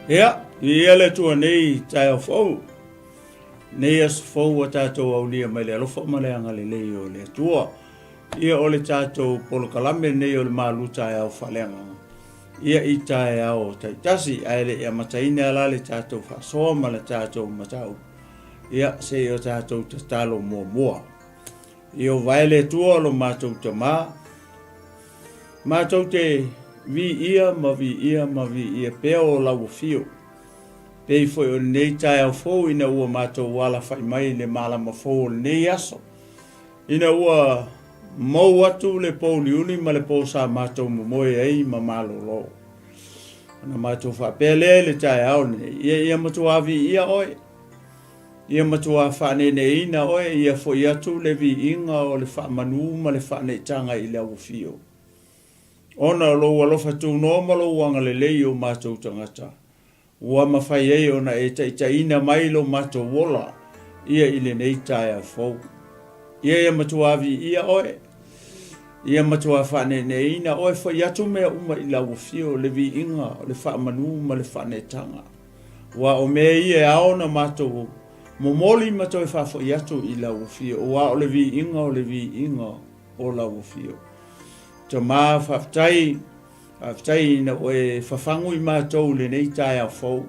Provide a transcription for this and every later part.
Ia, viia le Atua nei taeao fou, nei aso fou ua tatou aulia mai le alofa ma le agalelei o le Atua. Ia o le tatou polokalame lenei o le malu taeao faaleagaga, ia i taeao taitasi, ae le i amataina la le tatou faasoa ma le tatou mataupu, ia se i o tatou tatalo muamua. Ia ova e le Atua lo matou Tama, matou te viia ma viia ma viia pea o lau afio. Pei foi o lenei taeao fou ina ua matou alafai mai i le malama fou o lenei aso, ina ua mou atu le pouliuli ma le po sa matou momoe ai ma malolo. Ona matou faapea lea i le taeao lenei, ia ia matua viia oe. Ia matua faaneeneeina oe, ia foi atu le viiga o le faamanu ma le faaneetaga i le auafio. Ona o lou alofa tunoa ma lou agalelei i o matou tagata, ua mafai ai ona e taitaiina mai lo matou ola ia i lenei taeao fou. Ia ia matua viia oe, ia matua faaneeneeina oe, foi atu mea uma i le auafio, le viiga o le faamanu ma le faaneetaga. Aua o mea ia e ao ona matou momoli ma toe faafoi atu i lau Afio, aua o le viiga o le viiga o lau Afio. Tama, faafetai, faafetai ina ua e fafagu i matou i lenei taeao fou.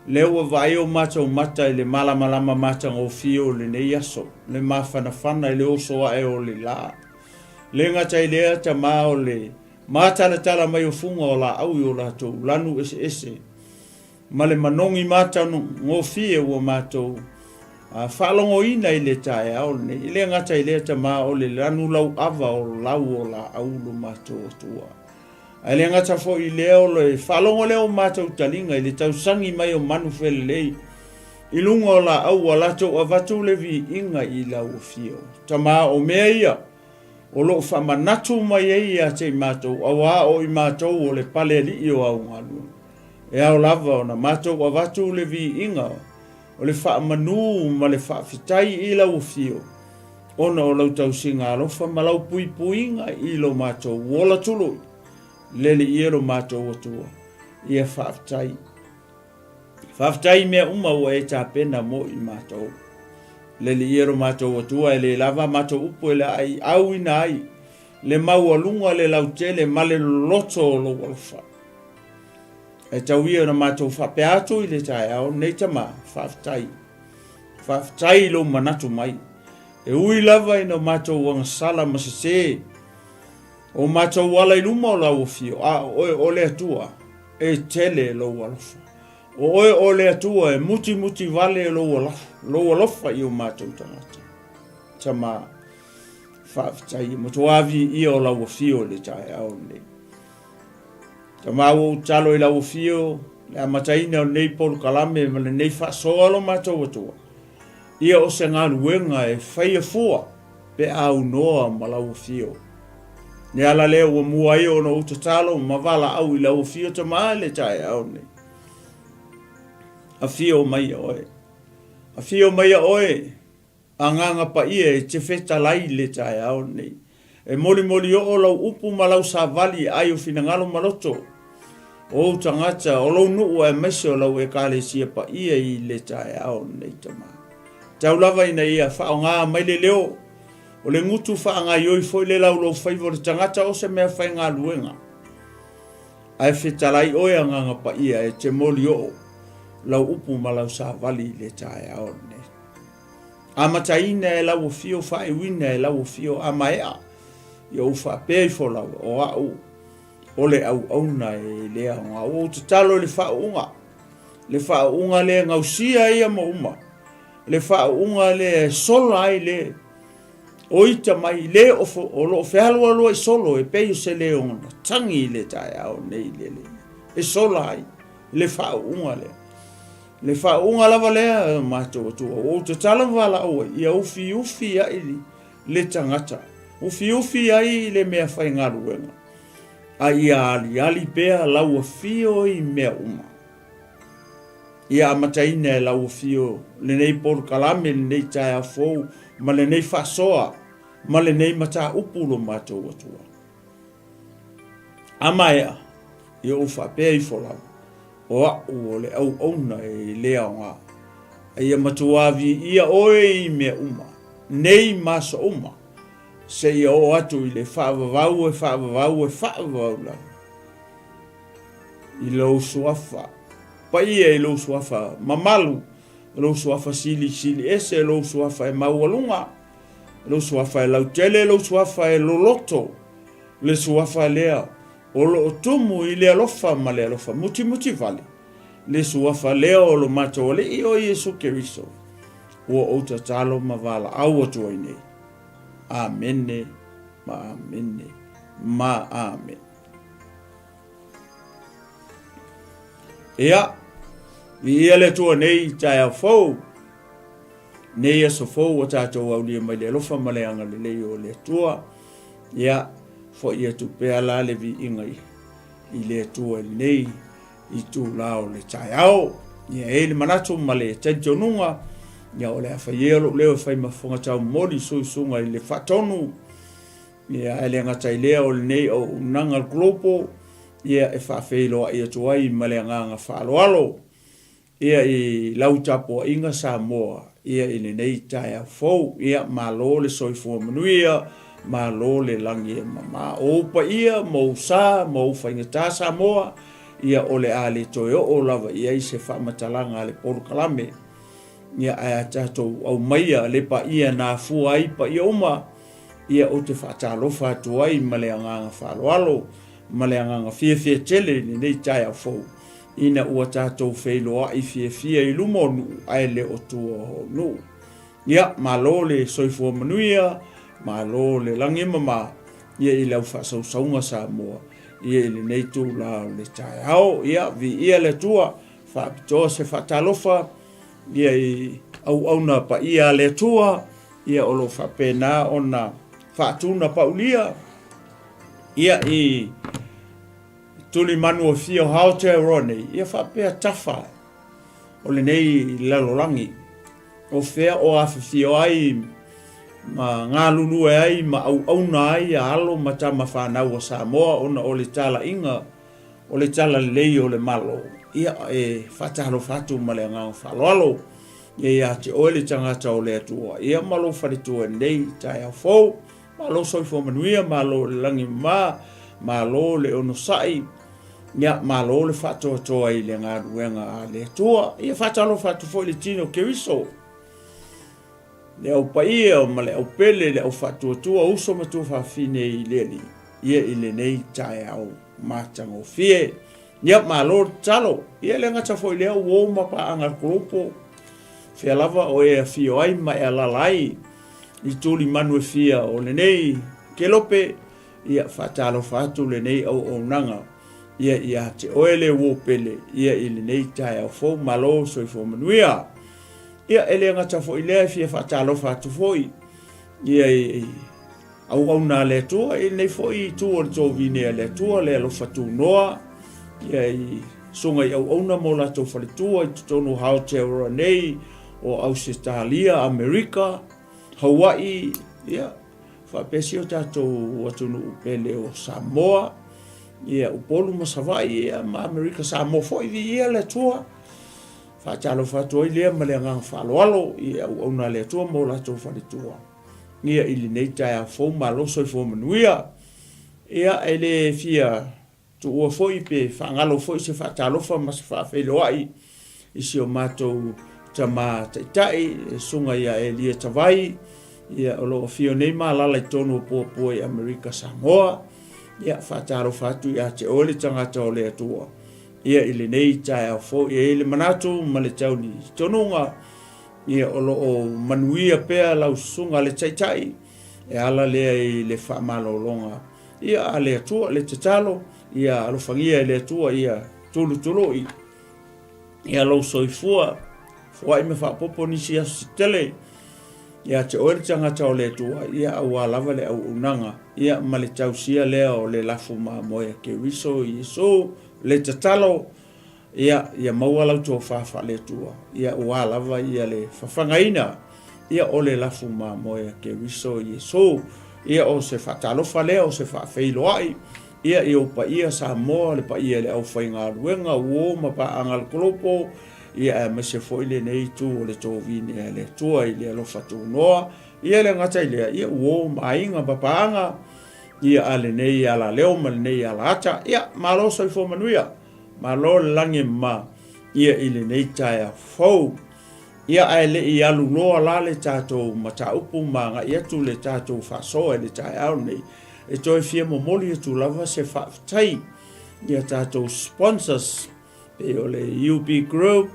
Lea ua vaai o matou mata i le malamalama matagofie o lenei aso, le mafanafana i le oso ae o le la. Le gata i lea, Tama, o le Matalatala mai o fuga o laau i o latou lanu eseese, ma le manogi matagofie ua matou faalogoina i le taeao lenei. E le gata i lea, Tama, o le lanu lauava o lau o laau lo matou Atua. Ae le gata foi i lea, o le faalogo lea o matou taliga i le tausagi mai o manu felelei i luga o laau ua latou avatu le viiga i lau afio. Tama, o mea ia o lo o faamanatu mai ai ia te i matou, auā o i matou o le pale alii o au galuega. E ao lava ona matou avatu le viiga o le faamanū ma le faafetai i lau afio, ona o lau tausiga alofa ma lau puipuiga i lo matou ola tului, lele ia lo matou Atua, ia faafetai. Faafetai i mea uma ua e tapena mo i matou. Le Alii e lo matou Atua e le lava a matou upu e laaiauina ai le maualuga, le lautele ma le loloto o lou alofa. Ae tau ia ona matou faapea atu i le taeao lenei, Tama, faafetai. Faafetai i lou manatu mai. E ui lava ina matou agasala ma sese, o matou ala i luma o lau afio, a o oe o le Atua, e tele lou alofa. O oe o le Atua e mutimuti vale lou alofa, lou alofa i o matou tagata. Tama, faafetai, e matua viia o lau afio i le taeao lenei. Tama, ua ou tatalo i lau afio, le amataina o lenei polokalame ma lenei faasoa lo matou Atua. Ia o se galuega e faia fua pe a aunoa ma lau afio. Le ala lea ua mua ai ona ou tatalo ma valaau i lau afio Tama i le taeao nei. Afio maia oe. Afio maia oe, Agaga Paia e te fetalai i le taeao nei. E molimoli oo lau upu ma lau savali ai o finagalo ma loto o ou tagata, o lou nuu aemaise o lau Ekalesia paia i le taeao nei, Tama. Tau lava ina ia faaaoga mai le leo o le gutu faagaioi foi le laulau faiva o le tagata o se mea faigaluega. Ae fetalai oe Agaga Paia e te moli oo lau upu ma lau savali i le taeao lenei. Amataina e lau afio, faaiuina e lau afio, a maea ia ou faapea ifo lava, o au o le auauna e le aoga. Ua ou tatalo i le faauuga, le faauuga lea e gausia ia ma uma, le faauuga lea e sola ai le o ita mai le o, o lo o fealualuai solo e pei o se leo ona tangi i le taeao nei le le e sola ai le faauuga lea. Le faauuga lava lea matou Atua, ua ou tatalo ma valaau ai, ia ufiufi ai le tagata, ufiufi ai le mea faigaluega, a ia aliali pea lau afio i mea uma. Ia amataina e lau afio lenei polokalame, lenei taeao fou, ma lenei faasoa, ma lenei mataupu lo matou Atua. A maea, ia ou faapea ifo lava. O a'u o le auauna e le aoga. A ia matua viia oe i mea uma, nei ma aso uma, seia oo atu i le faavavau e faavavau e faavavau lava i lou suafa paia, i lou suafa mamalu, lou suafa silisili ese, lou suafa e maualuga, lou suafa e lautele, lou suafa e loloto, le suafa lea o lo o tumu i le alofa ma le alofa mutimuti vale, le suafa lea o lo matou Alii o Iesu Keriso, ua ou tatalo ma valaau atu ai nei. Amene ma amene ma amene. Ia, viia le Atua nei i taeao fou, nei aso fou ua tatou aulia mai le alofa ma le agalelei o le Atua. Ia, fo'i atu pea la le viiga i le Atua i lenei itula o le taeao. Ia, e i ai le manatu ma le talitonuga, ia o le a fai ia lou leo e fai ma fofoga taumoli suisuga i le faatonu. Ia, ae le gata i lea o lenei auaunaga a le Global, ia e faafeiloai atu ai ma le agaga faaaloalo ia i lau tapuaiga Samoa ia i lenei taeao fou. Ia, malo le soifua manuia, malo le lagi e mama. O ou paia ma ou sa ma ou faigata Samoa, ia o le a le toe oo lava i ai se faamatalaga a le polokalame. Ia, ae a tatou aumaia le paia na afua ai paia uma, Ia ou te faatalofa atu ai ma le agaga faaaloalo ma le agaga fiafia tele i lenei taeao fou, ina ua tatou feiloai fiafia i luma o nuu ae le o tua o nuu. Ia, malo le soifua manuia, malo le lagi e mama, ia i lau faasausauga Samoa, ia i lenei itula o le taeao. Ia, viia le Atua, faapitoa se faatalofa, ia i auauna paia a le Atua, ia o lo o faapena ona faatuna paulia, ia i tulimanu o fia o Aotearoa nei, ia faapea tafa o lenei lalolagi, o fea o afifio ai ma galulue ai ma auauna ai a alo ma tama fanau a Samoa ona o le talaiga o le talalelei o le Malo. Ia, e faatalofa atu ma le agaga faaaloalo ia ia te oe le tagata o le Atua, ia ma lou faletua i lenei taeao fou. Malo soifua manuia, malo le lagi mama, malo le onosai, ia malo le faatoatoa i le galuega a le Atua. Ia faatalofa atu foi le tino Keriso, le au paia ma le au pele, le au faatuatua, uso ma tuafafine i le Alii, ia i lenei taeao matagofie. Ia, malo le tatalo. Ia, e le gata foi i lea, uo ma paaga kolopo, fea lava o e afio ai ma e alala ai i tulimanu e fia o lenei kelope, ia, faatalofa atu lenei auaunaga, ia, ia te oe le uo pele, ia, i lenei taeao fou. Malo soifua manuia. Ia, e le gata foi i lea, e fia faatalofa atu foi, ia, i Auauna a le Atua i lenei foi itu o le tovine a le Atua, le alofa tunoa, ia i susuga i auauna ma o latou faletua i totonu o Aotearoa nei, o Ausetalia, Amerika, Hawaii, ia, faapea si o tatou atunuu pele o Samoa, ia, Upolu ma Savaii, ia, ma Amerika Samoa foi, viia le Atua. Faatalofa atu ai lea ma le agaga faaaloalo i auauna a le Atua ma o latou faletua. Ia i lenei taeao fou, malo soifua manuia. Ia e le fia tuua foi pe faagalo foi se faatalofa ma se faafeiloai i si o matou tama taitai, le susuga ia Elia Tavai, ia o lo o afio nei ma alaala i totonu o Puapua i Amerika Samoa. Ia faatalofa atu ia te oe le tagata o le Atua. Ia i lenei taeao fou, e i ai le manatu ma le talitonuga, Ia, o lo o manuia pea lau susuga le Taitai, e ala lea i le faamalologa ia a le Atua, le tatalo, ia alofagia e le Atua ia tulutului ia lou soifua, foai ma faapopo nisi aso se tele ia te oe le tagata o le Atua, ia aua lava le auaunaga ia ma le tausia lea o le lafo mamoe a Keriso Iesu, le tatalo. Ia, ia maua lau tofa faale-Atua, ia aua lava ia le fafagaina, ia o le lafu mamoe a Keriso Iesu. Ia o se faatalofa lea, o se faafeiloai, Ia, i ou paia Samoa, le paia i le aufaigaluega, uo ma paaga a le kolopo, ia aemaise foi lenei itu o le tovine a le Atua i le alofa tunoa. Ia e le gata i lea, ia uo ma aiga ma paaga, ia a lenei alaleo ma lenei alaata. Ia, malo soifua manuia, malo le lagi e mama, ia i lenei taeao fou. Ia ae le i alu loa la le tatou mataupu ma agai atu le tatou faasoa i le taeao lenei, e toe fia momoli atu lava se faafetai i a tatou sponsors pei o le UB Group,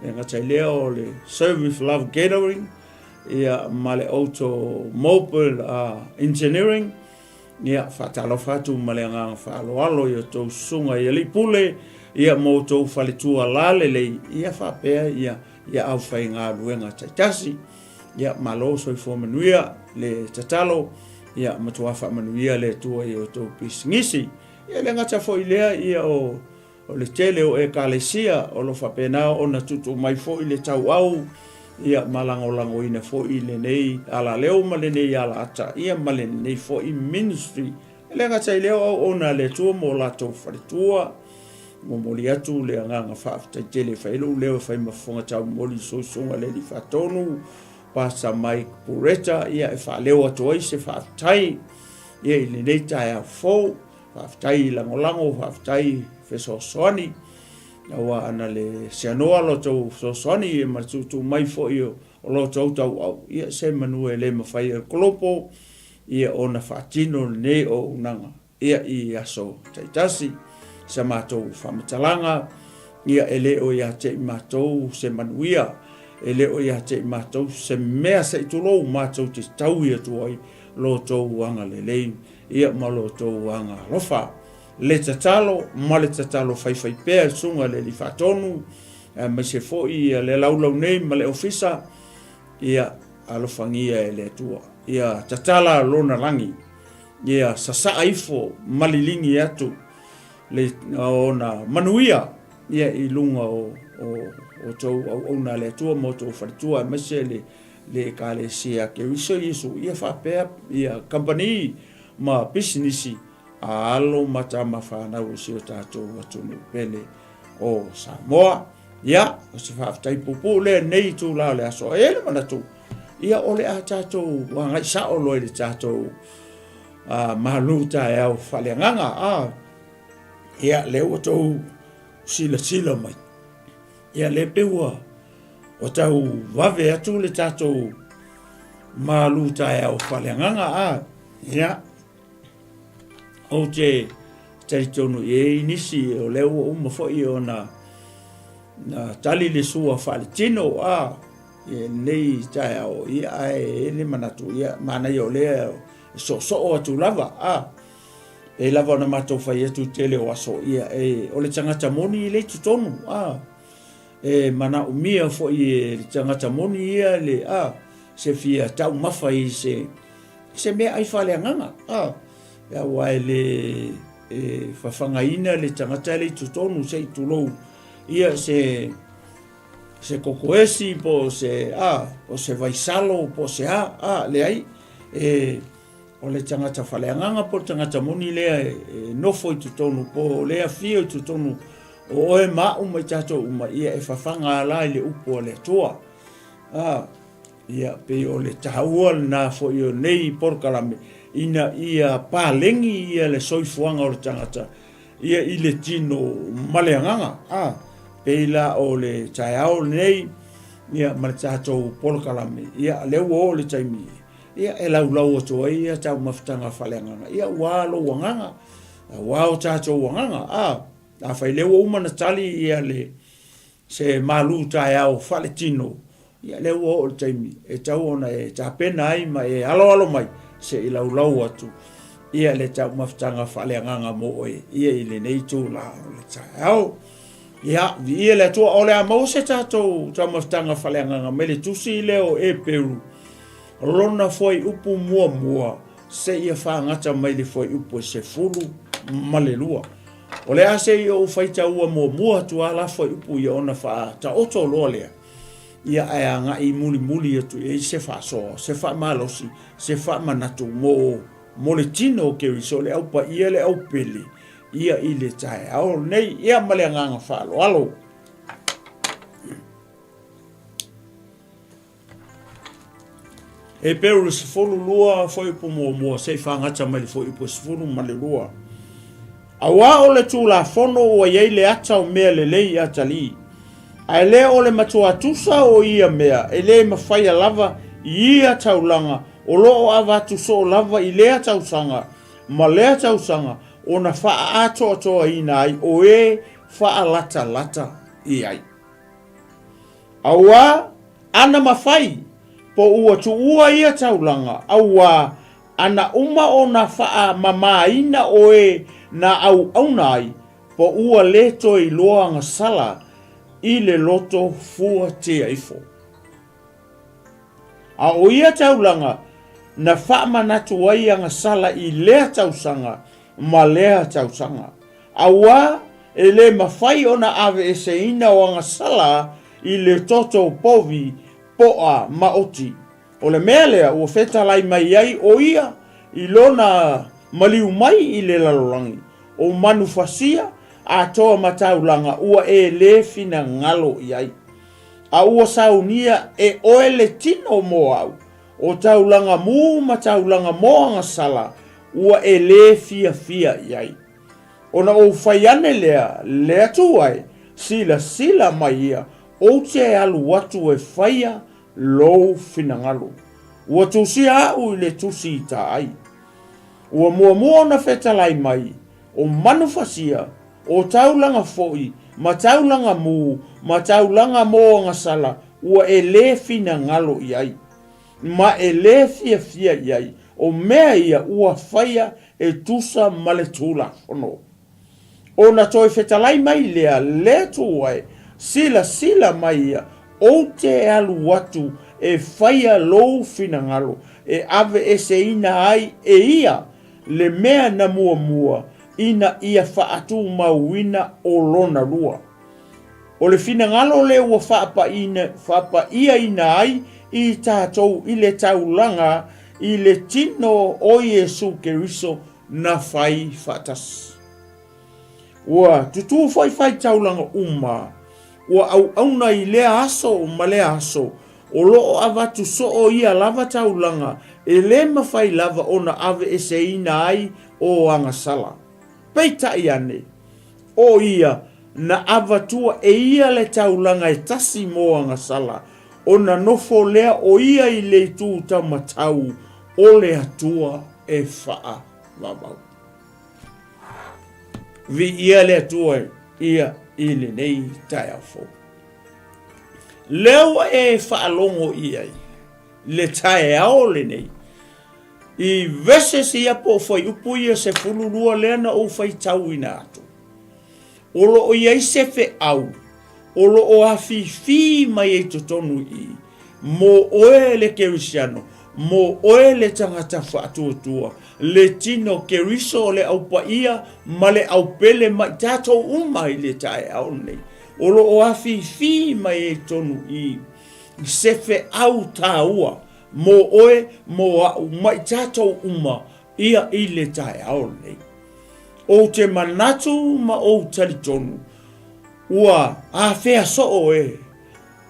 le gata i lea o le Serve with Love Gathering, ia ma le Automobile Engineering. Ia, faatalofa atu ma le agaga faaaloalo i a outou susuga i alii pule, ia ma outou faletua lalelei, ia faapea ia ia aufaigaluega taitasi. Ia, malo soifua manuia le tatalo, ia matua faamanuia le Atua i outou pisinisi. Ia le gata foi lea, ia o O le tele o Ekalesia o lo o faapena ona tuutuu mai foi le tauau ia ma lagolagoina foi lenei alaleo ma lenei alaata ia ma lenei foi ministry. E le gata i lea o auauna a le Atua mo latou faletua. Momoli atu le agaga faafetai tele e fai ai lou leo e fai ma fofoga taumoli i susuga le Alii Faatonu, Pastor Mike Bureta, ia e faaleo atu ai se faafetai ia i lenei taeao fou. Faafetai lagolago, faafetai fesoasoani. Aua ana le seanoa lo outou fesoasoani ma le tuutuu mai foi o lo outou tauau, ia se manu e le mafai e le kolopo ia ona faatino lenei auaunaga ia i aso taitasi. Sa matou faamatalaga, ia e le o ia te i matou se manuia, e le o ia te i matou se mea se i tulou matou te taui atu ai lo outou agalelei. Ia ma lo outou aga alofa. Le tatalo ma le tatalo faifaipea i le Susuga i le Alii Faatonu, aemaise foi ia le laulau nei ma le ofisa, ia alofagia e le Atua. Ia tatala lona lagi, ia sasaa ifo ma liligi atu le ona manuia ia i luga o outou auauna a le Atua ma outou faletua, aemaise le le Ekalesia a Keriso Iesu, ia faapea ia kamupani ma pisinisi a alo ma tama fanau o si o tatou atunuu pele o Samoa. Ia, o se faafetai puupuu lea i lenei itula o le aso. E i ai le manatu, ia o le a tatou agai sao loa i le tatou malu taeao faaleagaga. Ia, lea ua outou silasila mai. Ia, lea pei ua Ua tau vave atu le tatou malu taeao faaleagaga a ia ou te talitonu i ai nisi o lea ua uma foi ona na tali le sua faaletino a i lenei taeao ia ae e le manatu ia manaia o lea e soosoo atu lava a e lava ona matou fai atu i tele o aso ia e o le tagata moni e le i totonu a E manaomia foi e le tagata moni ia le a se fia taumafa i se se meaai faaleagaga a aua e le e fafagaina le tagata le i totonu se i tulou ia se se kokoesi po o se a o se vaisalo po o se a a leai e O le tagata faaleagaga po o le tagata moni lea e nofo i totonu po o lea afio i totonu o oe ma au ma i tatou uma, ia e fafaga ala i le upu a le Atua. A, ia pei o le taua lena foi o nei polokalame ina ia palegi ia le soifuaga o le tagata ia i le tino ma le agaga. A, pei la o le taeao lenei ia ma le tatou polokalame, ia lea ua oo le taimi Ia, e laulau atu ai ia taumafataga faaleagaga, ia ua lou agaga, ua o tatou agaga. A, afai lea ua uma ona tali ia le, se malu taeao faaletino, ia lea ua oo le taimi e tau ona e tapena ai ma e aloalo mai se i laulau atu ia le taumafataga faaleagaga mo oe ia i lenei itula o le taeao. Ia, viia le Atua, o le a maua se tatou taumafataga faaleagaga mai le tusi lea o Eperu, lona fuaiupu muamua seia fagata mai le fuaiupu e 12. O le a se i ou faitaua muamua atu a la fuaiupu ia ona faataoto loa lea, ia ae agai mulimuli atu i ai se faasoa, se faamalosi, se faamanatu mo. mo le tino o Keriso, le Au Paia, le Au Pele, ia i le taeao lenei. Ia ma le agaga faaaloalo. Heperu 12 fuaiupu muamua seia fagata mai le fuaiupu 12. Auā o le Tulafono ua i ai le ata o mea lelei atalii, ae le o le matuā tusa o ia mea e le mafaia lava i ia taulaga o lo o avatu soo lava i lea tausaga ma lea tausaga ona faaatoatoaina ai o e faalatalata i ai. Auā, ana mafai, po ua tuua ia taulaga, auā, ana uma ona faamamāina o e na auauna ai, po ua le toe iloa agasala i le loto fuatia ifo. A o ia taulaga na faamanatu ai agasala i lea tausaga ma lea tausaga. Auā, e le mafai ona aveeseina o agasala i le toto povi, po'a maoti. O le mea lea ua fetalai mai ai ʻo ia i lona maliu mai i le lalolagi, o manufasia atoa ma taulaga ua e lē finagalo i ai. A ua saunia e ʻoe le tino mo au, o taulaga mū ma taulaga mo agasala ua e lē fiafia i ai. Ona ou fai ane lea, le Atua e, silasila mai ia, ou te alu atu e faia lou finagalo. Ua tusia aʻu i le tusi i ta ai. Ua muamua ona fetalai mai, o manufasia, o taulaga foi, ma taulaga mū, ma taulaga mo agasala, ua e lē finagalo i ai, ma e lē fiafia i ai, o mea ia ua faia e tusa ma le Tulafono. Ona toe fetalai mai lea, le Atua e, silasila mai ia, ou te alu atu e faia lou finagalo, e aveeseina ai e ia le mea na muamua ina ia faatumauina o lona lua. O le finagalo lea ua faapaia-faapaia-ina ai i tatou i le taulaga i le tino o Iesu Keriso na fai faatasi. Ua tutū foi faitaulaga uma, ua auauna i lea aso ma lea aso, o lo o avatu soo ia lava taulaga e lē mafai lava ona aveeseina ai o agasala. Peitai ane, o ia na avatua e ia le taulaga e tasi mo agasala, ona nofo lea o ia i le itu taumatau o le Atua e faavavau. Viia le Atua ia i lenei taeao fou. Lea ua e faalogo i ai le taeao lenei i verses ia po o fuaiupu ia 12 lea na ou faitauina atu. O lo o i ai se feau o lo o afifi mai ai totonu i i mo oe le Kerisiano, mo oe le tagata faatuatua, le tino Keriso o le Au Paia ma le Au Pele ma i tatou uma i le taeao lenei. O lo o afifi mai ai totonu i i se feau taua mo oe, mo aʻu ma i tatou uma ia i le taeao lenei. Ou te manatu ma ou talitonu, ua afea soo e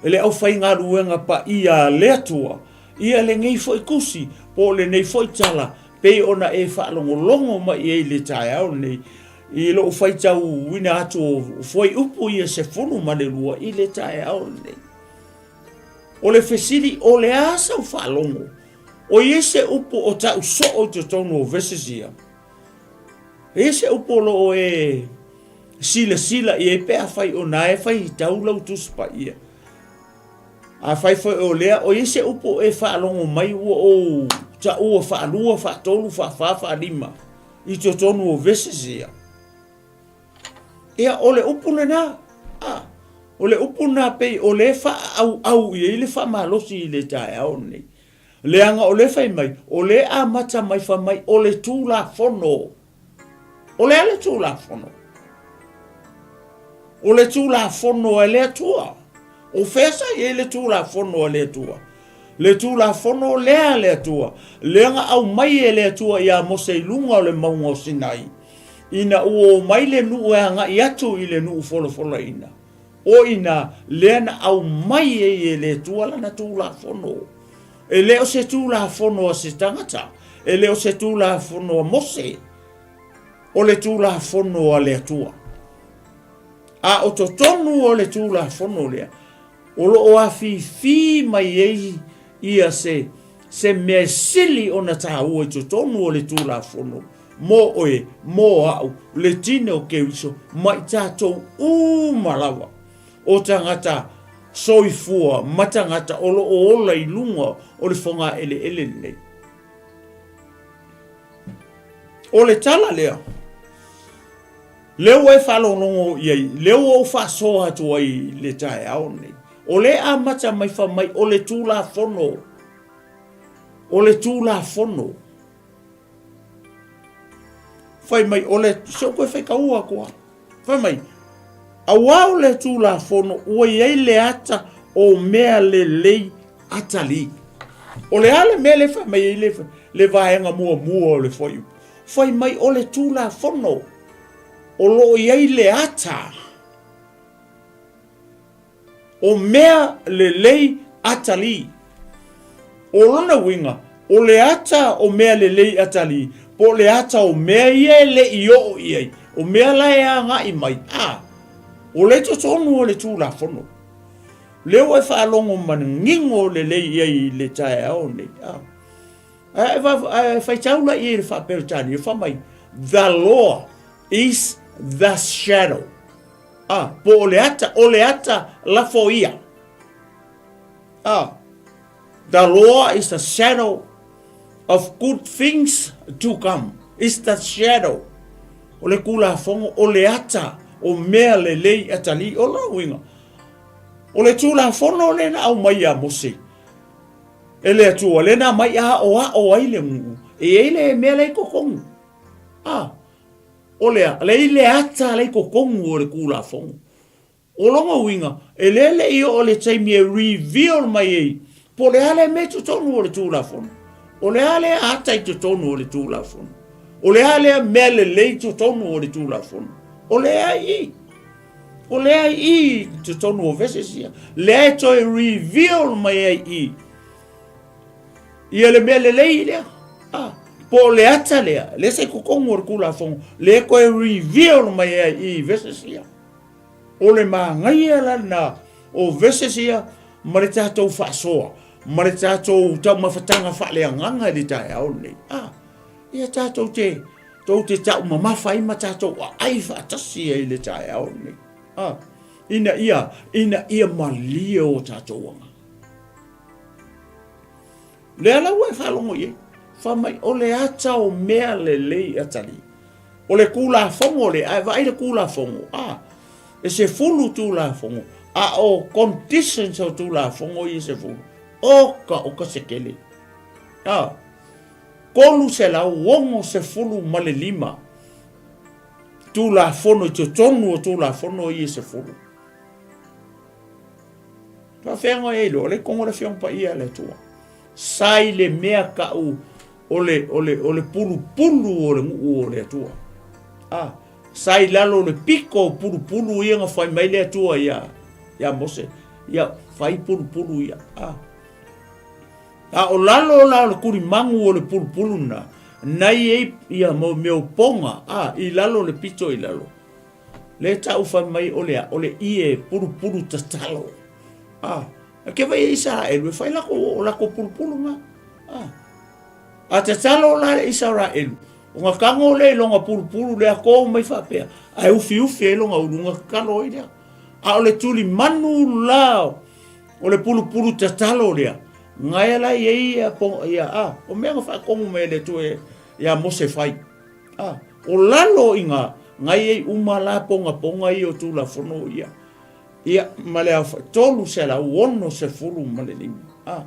le aufaigaluega paia a le Atua ia lenei foi tusi po o lenei foi tala pei ona e faalogologo mai i ai i le taeao lenei i lou faitauina atu o fuaiupu ia 12 i le taeao lenei. O le fesili, o le a sau faalogo? O i ai se upu o tau soo i totonu o verses ia? E i ai se upu o lo o e silasila i ai pe afai o na e faitau lau Tusi Paia? Afai foi o lea, o i ai se upu o e faalogo mai ua ou taua faalua, faatolu, faafā, faalima i totonu o verses ia? Ia, o le upu lena. A, o le upu lena pei o lea e faaauau i ai le faamalosi i le taeao lenei. Leaga o lea fai mai, o lea e amata mai fai mai o le Tulafono. O le a le Tulafono? O le Tulafono a le Atua. O fea sa i ai le Tulafono a le Atua? Le Tulafono lea a le Atua, lea na aumai e le Atua iā Mose i luga o le mauga o Sinai, ina ua omai le nuu e agai atu i le nuu folafolaina, o i ina lea na aumai ai e le Atua lana Tulafono. E le o se Tulafono a se tagata, e le o se Tulafono a Mose, o le Tulafono a le Atua. A o totonu o le Tulafono lea, o lo o afifi mai ai ia se, se mea e sili ona taua i totonu o le Tulafono mo oe, mo au, le tino o Keriso, ma i tatou uma lava, o tagata soifua ma tagata o lo o ola i luga o le fogaeleele lenei. O le tala lea, Lea ua e faalogologo i ai, lea ua ou faasoa atu ai i le taeao lenei. O lea e amata mai fai mai o le Tulafono, o le Tulafono. Fai mai o le, se i ou toe faitaua atu lava. Fai mai, auā o le Tulafono ua i ai le ata o mea lelei atalii. O le a le mea lea e fai mai ai le, le vaega muamua o le fuaiupu? Fai mai o le Tulafono o lo o i ai le ata o mea lelei atalii. O lona uiga, o le ata o mea lelei atalii, po o le ata o mea ia e le i oo i ai, o mea la e agai mai, a, o lea i totonu o le Tulafono. Lea ua e faalogo manino lelei i ai i le taeao nei, a. Ae faitau la i ai i le faa-Peretania, fai mai, The law is the shadow. Ah, po o le ata, o le ata lafo ia. Ah, the law is the shadow of good things to come. It's the shadow. O le Tulafono, o le ata o mea lelei atalii. O lona uiga, o le Tulafono lea na aumai ia Mose, E le Atua, lea na aumai a aʻoaʻo ai le nuu, e i ai le mea la i totonu. A, o le a, le i le ata la i totonu o le Tulafono. O lona uiga, e le le i oo le taimi e reveal mai ai, po o le a le mea i totonu o le Tulafono. O le a lea ata i totonu o le Tulafono. O le a lea mea lelei i totonu o le Tulafono. O lea i i. O lea i i i totonu o verses ia, lea e toe reveal mai ai i ia le mea lelei lea. Ah, po o le ata lea, lea sa i totonu o le Tulafono, lea e toe reveal mai ai i i verses ia. O le manaia la lena o verses ia ma le tatou faasoa, ma le tatou taumafataga faaleagaga i le taeao lenei. Ah, ia tatou te Tou te taumamafa ai ma tatou aai faatasi ai i le taeao lenei. A, ina ia, ina ia malie o tatou agaga. Lea la ua e faalogo i ai. Fai mai, o le ata o mea lelei atalii. O le Tulafono lea, a e vaai i le Tulafono, a, e 10 Tulafono, a o conditions o Tulafono ia e 10, oka oka se tele. A, 365 Tulafono i totonu o Tulafono ia e 10. Faafefea ona e iloa, o lea i totonu o le Afioga Paia a le Atua. Sa i le mea tau o le, o le, o le pulupulu o le nuu o le Atua. A, sa i lalo o le pito o pulupulu ia na fai mai le Atua ia, ia Mose. Ia, fai pulupulu ia. A, A o lalo la o le tulimagu o le pulupulu lena, na i ai ia mau mea o poga, a, i lalo o le pito i lalo. Lea e tau fai mai o le a, o le ie pulupulu tatalo. A, e ke vai e Isaraelu e fai lako, o lako pulupulu nga. A, a tatalo la le Isaraelu, o nga tago lea i longa pulupulu lea ko mai faapea, ae ufiufi ai longa ulu, nga tatalo ai lea. A o le tulimanu la O le pulupulu tatalo lea, gaea la i ai ia, ia a, o mea na faatonu mai e le Atua ia Mose fai. A, o lalo i nga, gai ai uma la pogapoga ia o Tulafono ia. Ia, ma le aofai, 365. A.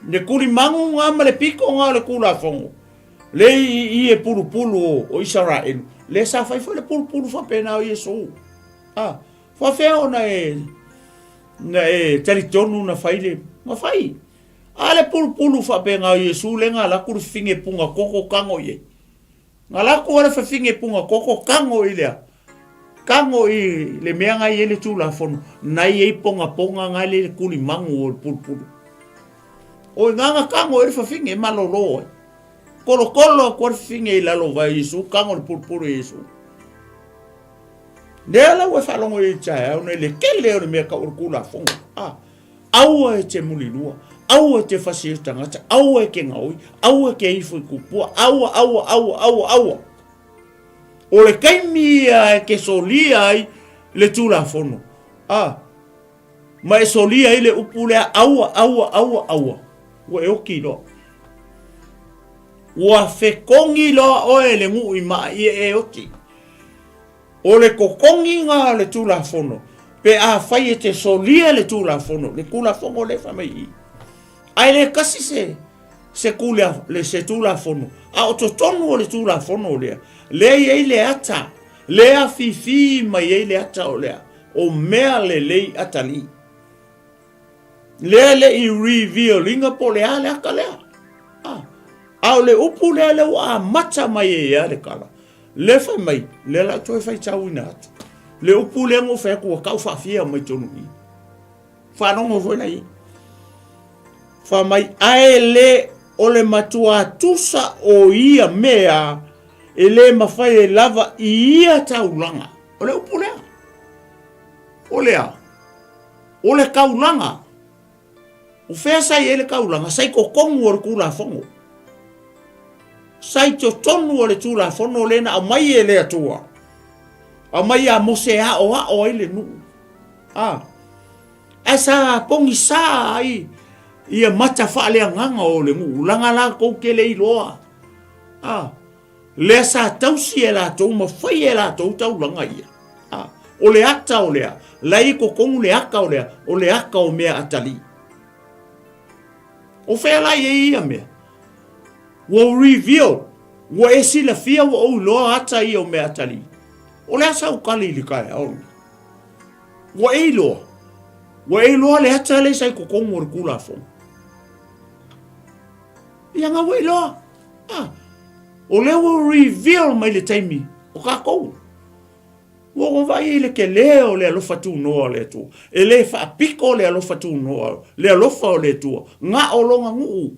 Le tulimagu nga ma le pito nga o le Tulafono, le i i e pulupulu o, o Isaraelu, le sa fai foi le pulupulu faapena o Iesu. A, faafefea ona e... Na e talitonu na fai le, na fai. A le pulupulu faapena o Iesu lea na alu atu le fafine puna koko tago i ai. Na alu atu le fafine puna koko tago i lea. Tago i le mea na i ai le Tulafono, na i ai pogapona na i le tulimanu o le pulupulu. O i na na tago ai le fafine e malolo ai. Kolokolo atu le fafine i lalo vae o Iesu, tago le pulupulu i Iesu. Lea la ua e faalogo i taeao nei le tele o le mea tau o le Tulafono. Ah, aua e te mulilua, aua e te fasi e tagata, aua e te gaoi, aua e te ifo i kupua, aua, aua, aua, aua, aua. O le taimi ia e te solia ai le Tulafono. Ah, ma e solia ai le upu lea aua, aua, aua, aua, ua e oti loa. Ua fekogi loa oe e le nuu i maa ia e oti. O le kokogiga o le Tulafono, pe afai e te solia le Tulafono, le Tulafono lea e fai mai i i. Ae le tasi se, se, kula, le, se Tulafono, a o totonu o le Tulafono lea, lea i ai le ata, lea afifi mai ai le ata o lea, o mea lelei atalii. Lea le i reveal ina po o le a le ata lea. Ah. A o le upu lea lea ua amata mai ai ia le tala. Le fai mai, lea la toe faitauina atu. Le upu lea na ou fai atu ua tau faafia mai tonu i. Faalogo foi la i. Fa mai, ae le o le matua tusa o ia mea e le mafai e lava i ia taulaga. O le upu lea. O le a? O le taulaga. O fea sa i ai le taulaga? Sa i totonu o le Tulafono. Sa i totonu o le Tulafono lea na aumai e le Atua. Aumai ia Mose e aoao ai le nuu. A. Ae sa pogisa ai ia mata faaleagaga o le nuu, leaga latou te le iloa. A. Lea sa tausi e latou ma fai e latou taulaga ia. A, o le ata o lea, la e i totonu le ata o lea, o le ata o mea atalii. O fea la i ai ia mea? Ua reveal, ua e silafia ua ou iloa ata ia o mea atalii. O le a sau tali i le taeao lenei? Ua e iloa? Ua e iloa le ata lea sa i totonu o le Tulafono? Ia nga ua iloa. Ah, o lea ua reveal mai le taimi o tatou. Ua ou vaai i le tele o le alofa tunoa o le Atua. E le faapito le alofa tunoa, le alofa o le Atua, na o lona nuu.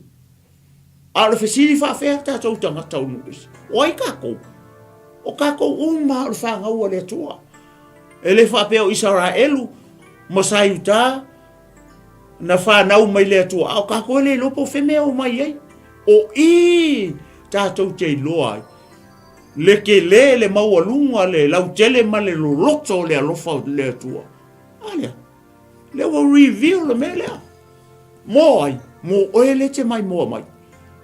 A o le fesili faafea tatou tagata o nuu ese? O ai tatou? O tatou uma o le fanau a le Atua. E le faapea o Isaraelu ma sa Iuta na fanau mai le Atua, a o tatou e le iloa po o fea mea o mai ai. O i tatou te iloa ai le tele, le maualuga, le lautele ma le loloto o le alofa o le Atua. A lea, lea ua reveal le mea lea. Mo ai? Mo oe lea e te maimoa mai.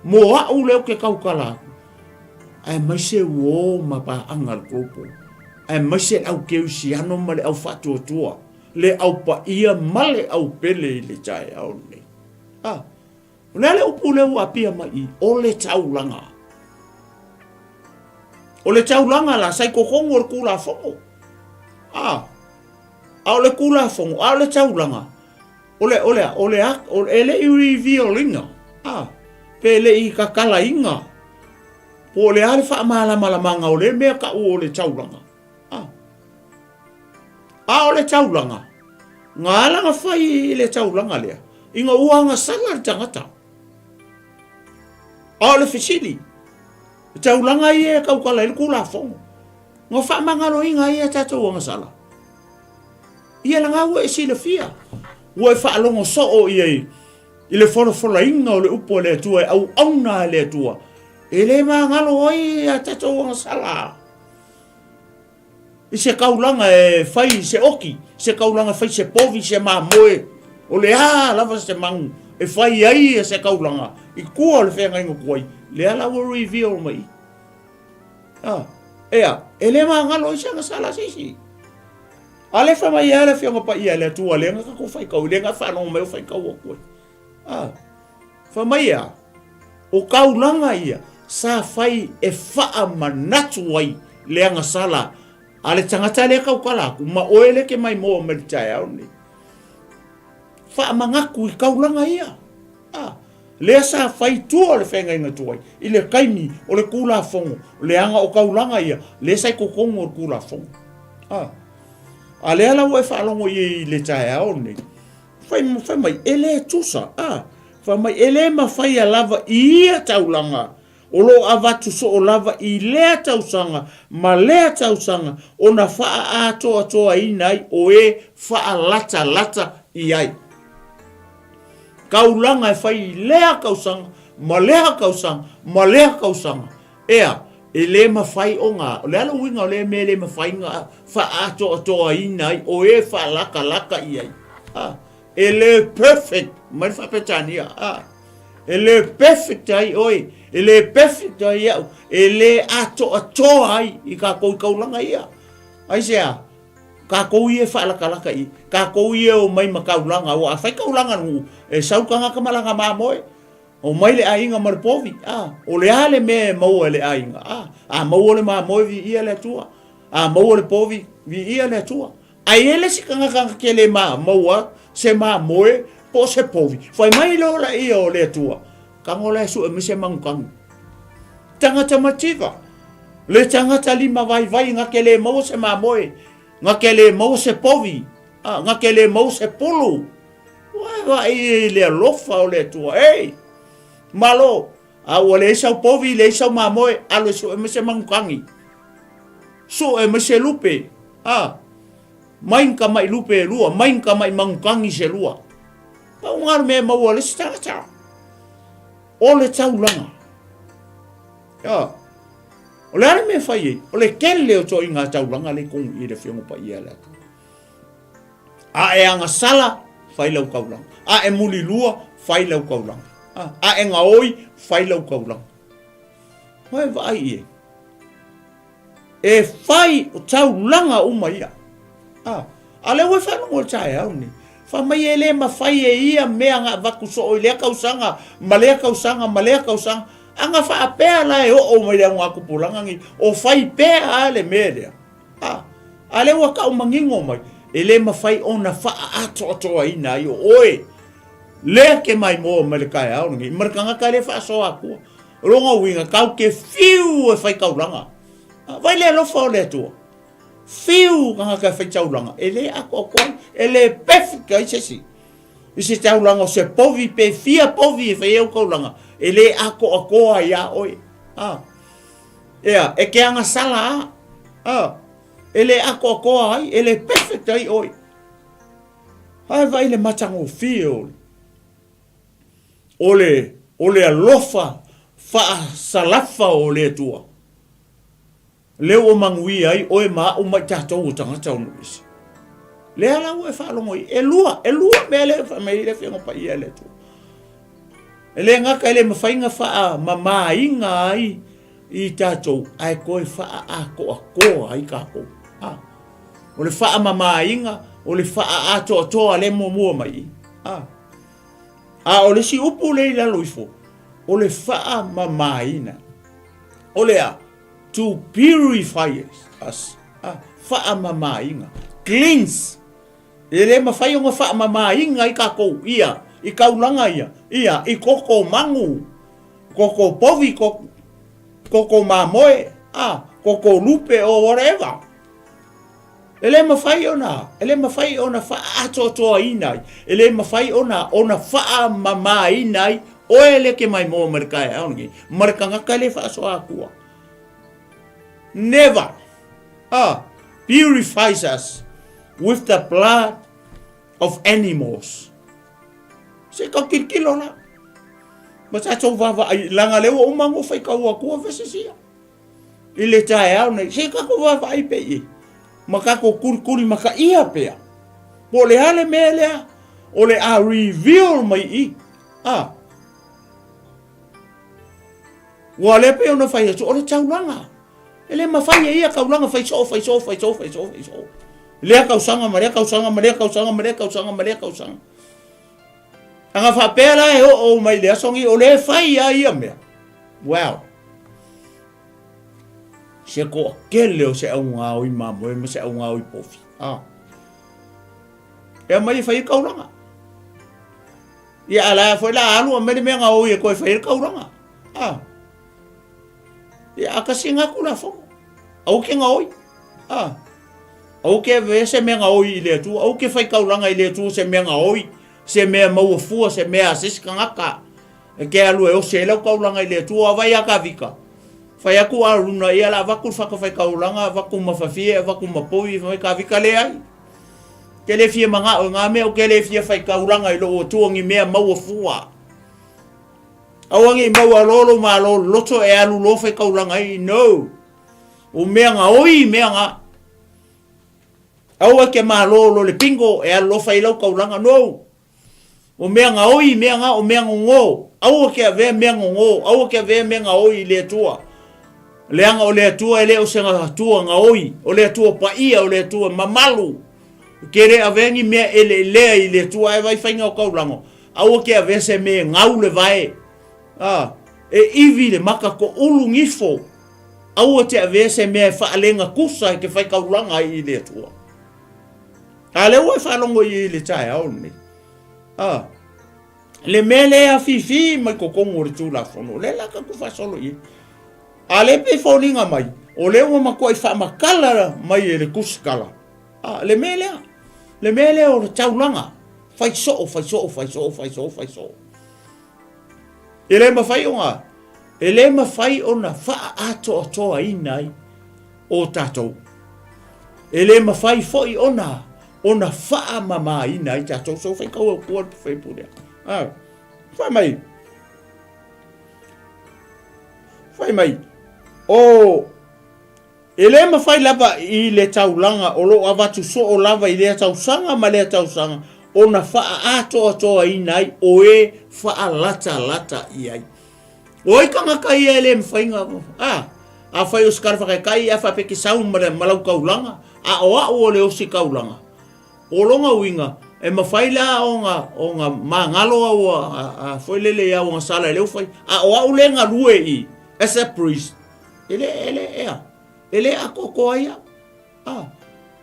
Mo a'u lea ou te tautala atu. Aemaise uo ma paaga a le Global. Aemaise le au kerisiano ma le au faatuatua. Le au paia ma le au pele i le taeao lenei. A, o le a le upu lea ua apia mai i, o le taulaga. O le taulaga la, sa i totonu o le Tulafono. A, a o le Tulafono, a o le taulaga, o le, o le, o le, o le, e le i reveal ina, a, pe le i tatalaina, po o le a le faamalamalamaga o lea mea tau o le taulaga. A, a o le taulaga, na ala na fai i le taulaga lea, ina ua agasala le tagata. A o le fesili, e taulaga ia e tautala ai le Tulafono, na faamagaloina ai a tatou agasala. Ia laga ua e silafia, ua e faalogo soo i ai i le folafolaina o le upu a le Atua e auauna a le Atua, e le magalo ai a tatou agasala. I se kaulaga e fai se oki, se kaulaga e fai se povi, se mamoe, o le a lava se manu e fai ai se kaulaga i tua o le feagaiga tuai, lea la ua reveal mai i. Ah, ea, e le magalo ai se agasala a se isi. A lea fai mai ai le Afioga Paia a le Atua, lea na tatou faitau, lea na faalogo mai o faitau atu ai. Ah, fai mai ea, o taulaga ia sa fai e faamanatu ai le agasala a le tagata lea tautala atu, ma oe lea e te maimoa mai le taeao lenei. Faamanatu i taulaga ia. A, lea sa fai i tua o le feagaiga tuai, i le taimi o le Tulafono, leaga o taulaga ia, lea sa i totonu o le Tulafono. A, a lea la ua e faalogo i ai i le taeao lenei, fai, fai mai, e le tusa, a, fai mai, e le mafaia lava i ia taulaga o lo o avatu soo lava i lea tausaga ma lea tausaga ona faaatoatoaina ai o e faalatalata i ai. Taulaga e fai i lea tausaga ma lea tausaga ma lea tausaga. Ea, e le mafai ona, o le a le uiga o lea mea e le mafai ona faaatoatoaina ai o e faalatalata i ai? A, e le perfect, mai le Faa-Peretania, a, e le perfect ai oe, e le perfect ai au, e le atoatoa ai i kākou i kaulaga ia. Aisea? Kākou ia e faalatalata i, kākou ia e omai ma kaulaga, aua a fai kaulaga a le nuu, e sau tagata ma lana mamoe, omai le aiga ma le povi, a, o le a le mea e maua e le aiga, a, a maua le mamoe, viia le Atua, a maua le povi, viia le Atua. Ae i ai le isi tagata na te le maua se mamoe po o se povi, fai mai loa laia o le Atua, Tago la e sue mai se manukanu. Tagata mativa, le tagata lima vaivai na te le maua se mamoe, na te le maua se povi, a, na te le maua se pulu. Ua e vaai i le alofa o le Atua. Ei, malo, a ua leai sau povi, leai sau mamoe, alu e sue mai se manukani. Sue mai se lupe, a, mai ni tamai lupe e lua, mai ni tamai manukani se lua. Pau lena o le mea e maua e le isi tagata. O le taulaga. Ia. O le a le mea e fai ai? O le tele o toaiga taulaga lea i totonu i le Afioga Paia a le Atua. A e agasala, fai lau taulaga. A e mulilua, fai lau taulaga. A e gaoi, fai lau taulaga. Ua e vaai i ai. E fai o taulaga uma ia. A, a lea ua e faalogo i le taeao lenei. Fai mai e le mafai e ia mea na avatu soo i lea tausaga ma lea tausaga ma lea tausaga. A na faapea la e oo mai le augatupulaga nei, o fai pea a le mea lea. A, a lea ua tau manino mai, e le mafai ona faaatoatoaina ai o oe lea ke maimoa mai le taeao lenei, ma le tagata lea e faasoa atua. O lona uiga, tatou te fiu e fai taulaga. Vai le alofa o le Atua. Fiu tagata e fai taulaga, e le atoatoa ai, e le perfect ai se isi. I se taulaga o se povi pe fia povi e fai ai au taulaga, e le atoatoa ai iā oe. A. Ea, e te agasala a. A. E le atoatoa ai, e le perfect ai oe. Ae vaai le matagofie o le o le, o le alofa faasalafa o le Atua, lea ua manuia ai oe ma au ma i tatou o tagata o nuu ese. Lea la ua e faalogo i, e lua, e lua mea lea e fai mai ai le Afioga Paia a le Atua. E le gata e le mafai ona faamamaina ai i tatou, ae toe faaatoatoa ai tatou. A, o le faamamaina, o le faaatoatoa lea e muamua mai i. A. A o le isi upu lea i lalo ifo, o le faamamaina. O le a? To purify us. A, faamamaina. Cleanse. E le mafai ona faamamaina ai tatou ia, i taulaga ia, ia, i koko manu, koko povi, koko mamoe, a, koko lupe or whatever. E le mafai ona, e le mafai ona faaatoatoaina ai, e le mafai ona, ona faamamaina ai oe lea ke maimoa mai le taeao lenei, ma le tagata le faasoa atua. Never. Ah, purifies us with the blood of animals. Se tau tilotilo la. Ma tatou vaavaai, leaga lea ua uma ona ou faitau atua verses ia. I le taeao nei, se tatou vaavaai pea i ai, ma tatou tulikuli makaia pea. Po o le a le mea lea o le a reveal mai i i. A. Ua lea pei ona fai atu, o le taulaga. E le mafai e ia taulaga fai soo, fai soo, fai soo, fai soo, fai soo. Lea tausaga ma lea tausaga ma lea tausaga ma lea tausaga ma lea tausaga. Ana faapea la e oo mai le aso nei, o lea e fai lava ia mea. Wow. Se toatele o se augaoi mamoe ma se augaoi povi. Ah. E aumai e fai ai taulaga. Ia a la foi la alu aumai le mea gaoi e toe fai ai le taulaga. A. Ia a kasi nga tulafono. Aua ke gaoi. A. Aua ke avea se mea gaoi i le Atua. Aua ke fai taulaga i le Atua se mea gaoi, se mea maua fua, se mea a se isi tagata. E ke alu e osi ai lau taulaga i le Atua. Vai a Kavika. Fai atu Aruna, ia la avatu le fata fai taulaga, avatu ma fafie, avatu ma povi, fai mai Kavika leai. Ke le fia manao i ngā mea, o ke le fia fai taulaga i lou Atua ni mea maua fua. Aua ne i maua loa lou malo loto e alu loa fai taulaga ai, no. O mea gaoi mea ga. Aua e ke malo lo le bingo e alu loa fai lau taulaga, no. O mea gaoi mea ga, o mea gogo. Aua ke avea mea gogo, aua ke avea mea gaoi i le Atua. Leaga o le Atua e le o se Atua gaoi, o le Atua paia, o le Atua mamalu. Ke le avea ni mea eleelea i le Atua ae vai faiga o taulaga. Aua ke avea se mea e gau le vae. A, e ivi le maka toulu gifo. Aua te avea se mea e faalega tusa e ke fai taulaga ai i le Atua. A lea ua e faalogo i le taeao lenei. A, le mea lea e afifi mai totonu o le Tulafono, o lea la tatou faasolo i ai. A lea pei foliga mai, o lea ua matuai faamatala mai e le tusitala, a, le mea lea, le mea lea o le taulaga, fai soo, fai soo, fai soo, fai soo, fai soo. E le mafai ona, e le mafai ona faaatoatoaina ai o tatou. E le mafai foi ona, ona faamamaina ai tatou. So faitau au kua le faipule. Ah, fai mai. Fai mai. O, e le mafai lava i le taulaga o lo o avatu soo lava i lea tausaga ma lea tausaga ona faaatoatoaina ai o e faalatalata i ai. O ai tagata ia e le mafai na, a, afai o se tala faataitai ae faapea e te sau ma, le, ma lau taulaga, a o au o le osi taulaga. O lona uiga, e mafai la ona, ona magalo au a, a, a foi lele i au agasala i le ufai, a o au le galue i, as a priest, e le, e le, ea, e le atoatoa ai au. A,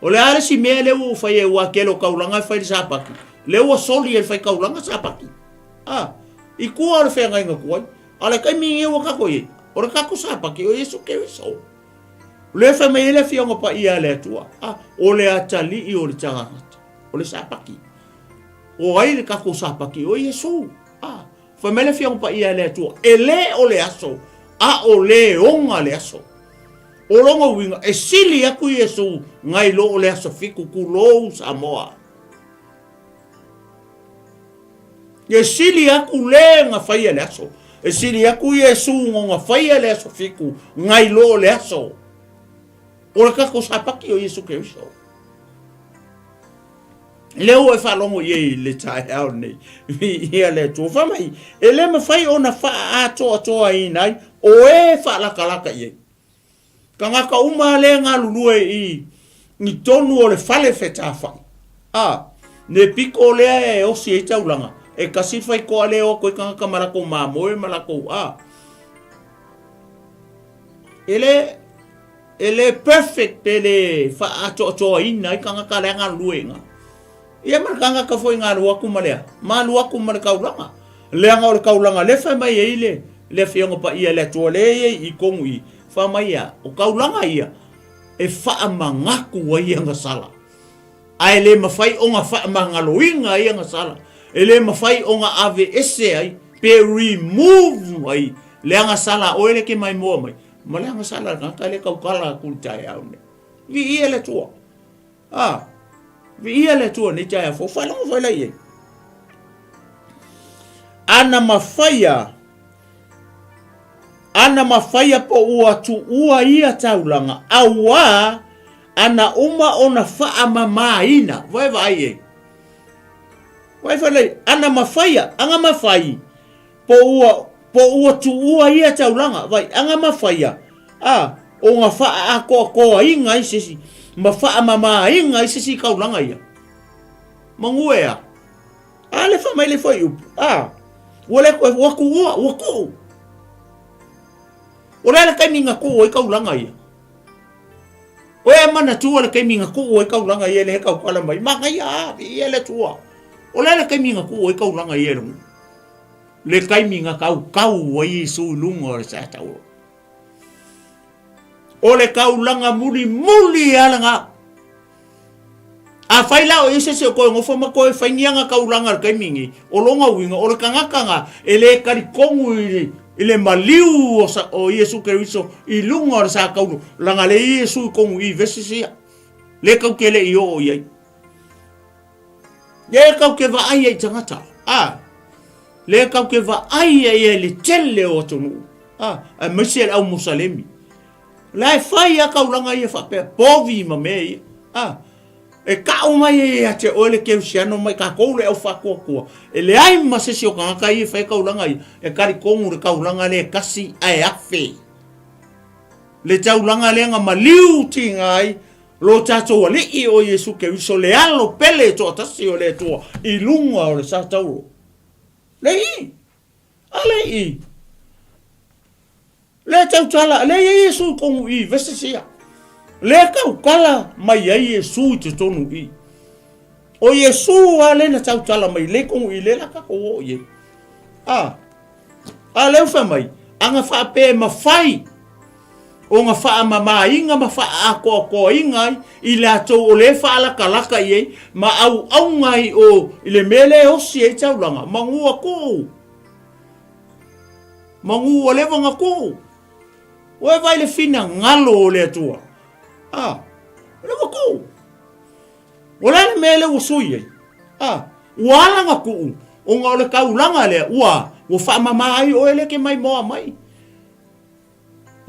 o le a le isi mea lea ua ou faia aua tele o taulaga e fai i le Sapati, lea ua soli e le faitaulaga Sapati. A, i tua o le feagaiga tuai, a o le taimi lenei ua tatou i ai, o le tatou Sapati o Iesu Keriso. O lea e fai mai ai le Afioga Paia a le Atua, a, o le atalii o le tagata, o le Sapati. O ai le tatou Sapati? O Iesu. A, Fai mai le Afioga Paia a le Atua, e le o le aso, a o le oga le aso. O lona uiga, e sili atu Iesu nai lo o le aso fitu, tulou Samoa. E sili atu le na faia le aso. E sili atu Iesu no na faia le aso fitu nai lo o le aso. O le tatou Sapati o Iesu Keriso. Lea ua e faalogo i ai i le taeao lenei, viia le Atua. Fai mai, e le mafai ona faaatoatoaina ai o e faalatalata i ai. Tagata uma lea e galulue i, i tonu o le fale fetafai. A, ne piko lea e osi ai taulaga, e kasi le faitoa lea e o atu ai tagata ma latou mamoe ma latou, a. E le, E le perfect pe le faaatoatoaina ai tagata la e galulue i ina. Ia ma le tagata foi na alu atu ma le a? Ma alu atu ma le taulaga. Leaga o le taulaga lea fai mai ai le, le Afioga Paia a le Atua lea e i ai i tonu i, fai mai a, o taulaga ia e faamanatu ai agasala. Ae le mafai ona faamagaloina ai agasala. E le mafai ona aveese ai pe remove ai le agasala a oe lea e te maimoa mai. Ma le agasala le tagata lea e tautala atu i le taeao lenei. Viia le Atua. A, viia le Atua nei taeao fou. Faalogo foi la i ai. Ana mafaia, ana mafaia po ua tuua ia taulaga, auā ana uma ona faamamāina. Vae vaai i ai. Vaai foi la i ai. Ana mafaia, ana mafai, Po ua, po ua tuua ia taulaga, vai, aga mafaia, a, o nga faaatoatoaina ai se isi, ma faamamaina ai se isi taulaga ia. Manu e a? A le fai mai le fuaiupu, a, ua le toe, ua tuua, ua tuu. O le a le taimi na tuu ai taulaga ia? O e manatua le taimi na tuu ai taulaga ia le he tautala mai, manaia a, viia le Atua. O le a le taimi na tuu ai taulaga ia e le nuu? Le taimi na kaukau ai Iesu i luga o le satauro. O le kaulaga mulimuli lava lena. Afai la o i ai se isi o toe nofo ma toe fai ni ana kaulaga i le taimi lenei, o lona uiga o le tagata lena e le talitonu i le maliu o Iesu Keriso i luga o le satauro, leaga leai Iesu i totonu i i verses ia, lea tatou te le i oo i ai. Lea tatou te vaai ai i tagata, a, lea tatou te vaai ai i le tele o atunuu, a, aemaise le au Musalemi. La e fai lava taulaga ia faapea, povi ma mea ia, a, e tau mai ai ia te oe le kerisiano mai tatou le au faatuatua, e leai ma se isi o tagata ia e fai taulaga ia, e talitonu le taulaga lea e tasi ae afe. Le taulaga lea na maliu tiga ai Lo tatou Alii o Iesu Keriso, le Alo pele toatasi o le Atua, i luga o le satauro. Le i! A le i! Le tautala, le i ai Iesu i tonu i, verses ia. Le tautala mai ai Iesu i totonu i. O Iesu a le na tautala mai, le tonu i, le la tatou o i ai. A, a leu fai mai, aga faapea e mafai ona faamamaina ma faaatoatoaina ai i latou o lea e faalatalata i ai ma auauna ai o i le mea lea e osi ai taulaga, manu ua tuu, manu ua leva ona tuu. Ua e vaai i le finagalo o le Atua, a, o lea ua tuu. O le a le mea lea ua sui ai? A, ua ala ona tuu, ona o le taulaga lea ua, ua faamama ai oe lea e te maimoa mai.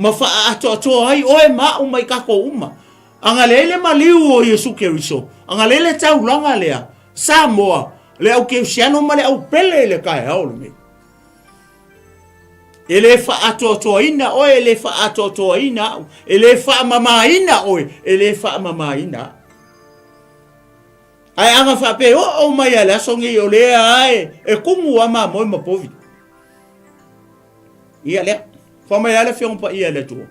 ma faaatoatoa ai oe ma au ma i tatou uma. Ana leai le maliu o Iesu Keriso, ana leai le taulaga lea, Samoa, le au Kerisiano ma le au pele i le taeao lenei. E le faaatoatoaina oe, e le faaatoatoaina au, e le faamamaina oe, e le faamamaina au. Ae ana faapea oo mai a le aso nei o lea ae e kumu a mamoe ma povi. Ia lea, fai mai lava le Afioga Paia a le Atua,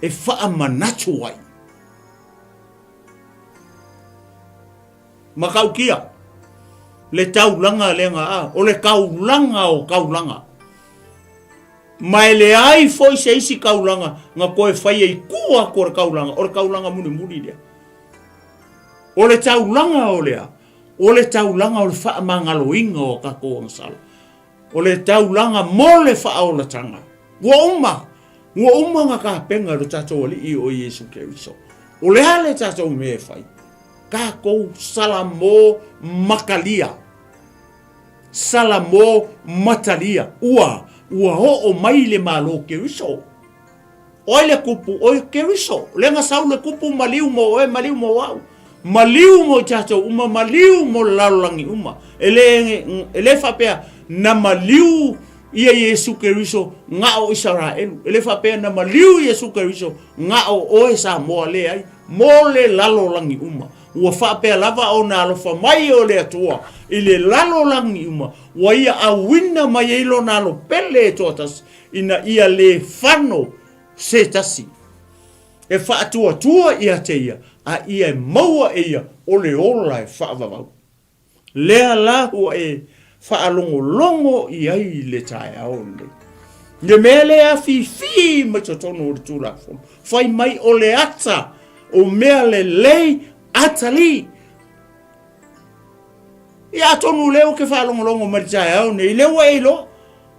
e faamanatu ai. Matautia le taulaga lea na a, o le taulaga o taulaga. Ma e leai foi se isi taulaga na toe faia i tua atu o le taulaga, o le taulaga mulimuli lea. O le taulaga o lea, o le taulaga o le faamagaloina o tatou agasala. O le taulaga mo le faaolataga. Ua uma, ua uma ona tapena e lo tatou Alii o Iesu Keriso. O le a le tatou mea e fai? Tatou Salamo matalia. Salamo matalia. Ua, ua oo mai le Malo Keriso. O ai le kupu? O Keriso. Lea na sau le kupu maliu mo oe, maliu mo au. Maliu mo i tatou uma, maliu mo le lalolagi uma. E le, e le faapea na maliu ia Iesu Keriso na o Isaraelu. E le faapea na maliu Iesu Keriso na o oe Samoa, leai, mo le lalolagi uma. Ua faapea lava ona alofa mai o le Atua i le lalolagi uma, ua ia auina mai ai lona alo pele e toatasi, ina ia le fano se tasi e faatuatua ia te ia, a ia e maua e ia o le ola e faavavau. Lea la ua e faalogologo i ai i le taeao lenei. Le mea lea afifi mai totonu o le Tulafono, fai mai o le ata o mea lelei atalii. Ia atonu o lea ou te faalogologo mai i le taeao nei, lea ua e iloa,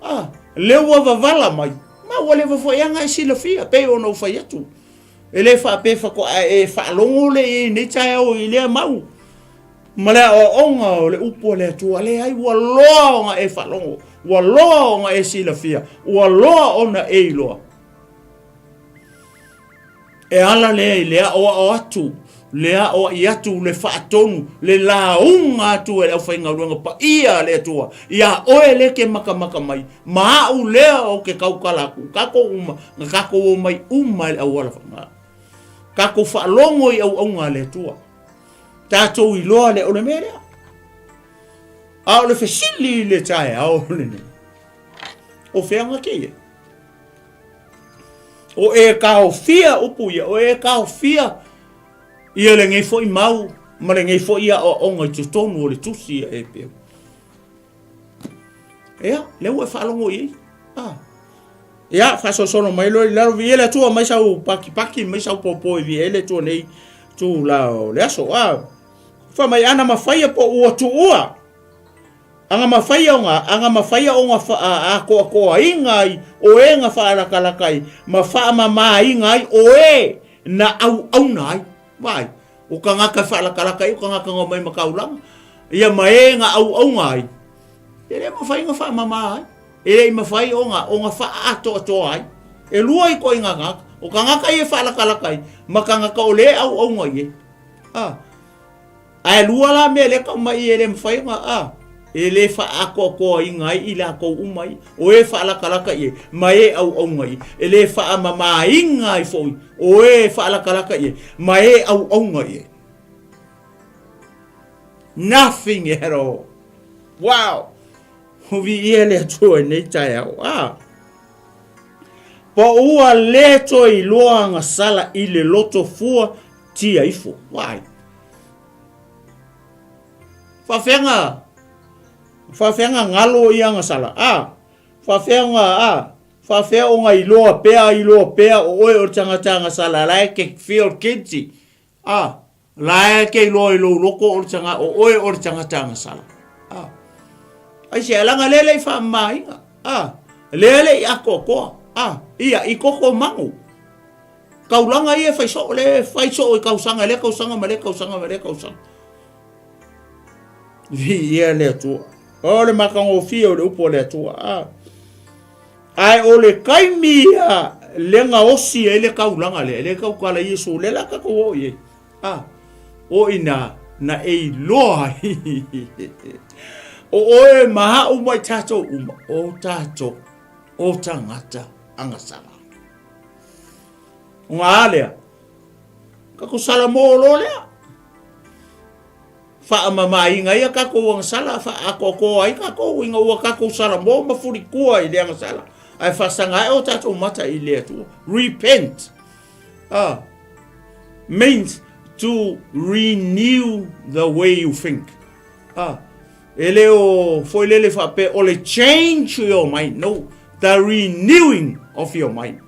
a, lea ua vavala mai, ma ua leva foi lava ona e silafia, pei ona ou fai atu. E le faapea faatoa e faalogo lea i ai nei taeao i lea mau ma le aoaoga o le upu a le Atua. Leai, ua loa ona e faalogo, ua loa ona e silafia, ua loa ona e iloa. E ala lea i le aoao atu, le aoai atu, le faatonu, le lauga atu e le aufaigaluega paia a le Atua iā oe lea e te matamata mai, ma au lea ou te tautala atu, tatou uma, na tatou omai uma i le auala faamama. Tatou faalogo i auauna a le Atua. Tatou iloa lea o le mea lea. A o le fesili i le taeao lenei, o fea gate ia? O e taofia upu ia, o e taofia ia lenei foi mau ma lenei foi aoaoga i totonu o le tusi a Epeu. Ia, lea ua e faalogo i ai. A. Ia, faasolosolo mai loa i lalo, viia le Atua mai sau pakipaki, mai sau popo e viia ai le Atua nei itula o le aso. A. Fai mai, ana mafaia po ua tuua. Aga mafaia ona, aga mafaia ona atoatoaina ai o e na faalakalaka ai ma faamamaina ai o e na auauna ai. Vaai, o tagata e faalakalaka ai, o tagata na omai ma taulaga, ia ma e na auauna ai, e le mafai ona faamama ai, e le i mafai ona, ona faaatoatoa ai. E lua ituaiga tagata, o tagata ia e faalakalaka ai, ma tagata o lea e auauna i ai. A. Ae lua la mea lea tau mai e le mafai ona a e le faaatoatoaina ai i latou uma ia, o e faalatalata i ai ma e auauna i ai, e le faamamaina ai foi o e faalatalata i ai ma e auauna i ai. Nothing at all. Wow! O viia le Atua i nei taeao. Ah. Po ua le toe iloa agasala i le loto fua tia ifo. Why? Faafeaga, faafeaga galo ia agasala. Ah, faafeaga, ah, faafea ona iloa pea, iloa pea o oe o le tagata agasala la e ke feel guilty. Ah, la e ke iloa i lou loko o le tanga, o oe o le tagata agasala. Ah. Aisea, leaga lea le i faamamaina. Ah, lea le i atoatoa. Ah, ia, i koko magu. Taulaga ia e fai soo, lea e fai soo i tausaga, lea tausaga ma lea tausaga ma lea tausaga. Viia le Atua. O le matagofie o le upu a le Atua. Ah. Ae o le taimi ia le gaosi ai le taulaga lea, le tautala Iesu, lea la tatou oo i ai. Ah. O ina na e iloa ai. O oe ma au ma i tatou uma, o tatou, o tagata agasala. O ngā a lea? Ka ko sala mō lo lea. Whaamamainga ia kakou agasala, whaakoakoa ai kakou inga ua kakou sala mō ma furikua i le agasala. Ae whaasanga ai o tatou mata i le Atua. Repent. Ah, means to renew the way you think. Ah, e le o foi lele whaapea o le change your mind. No, the renewing of your mind.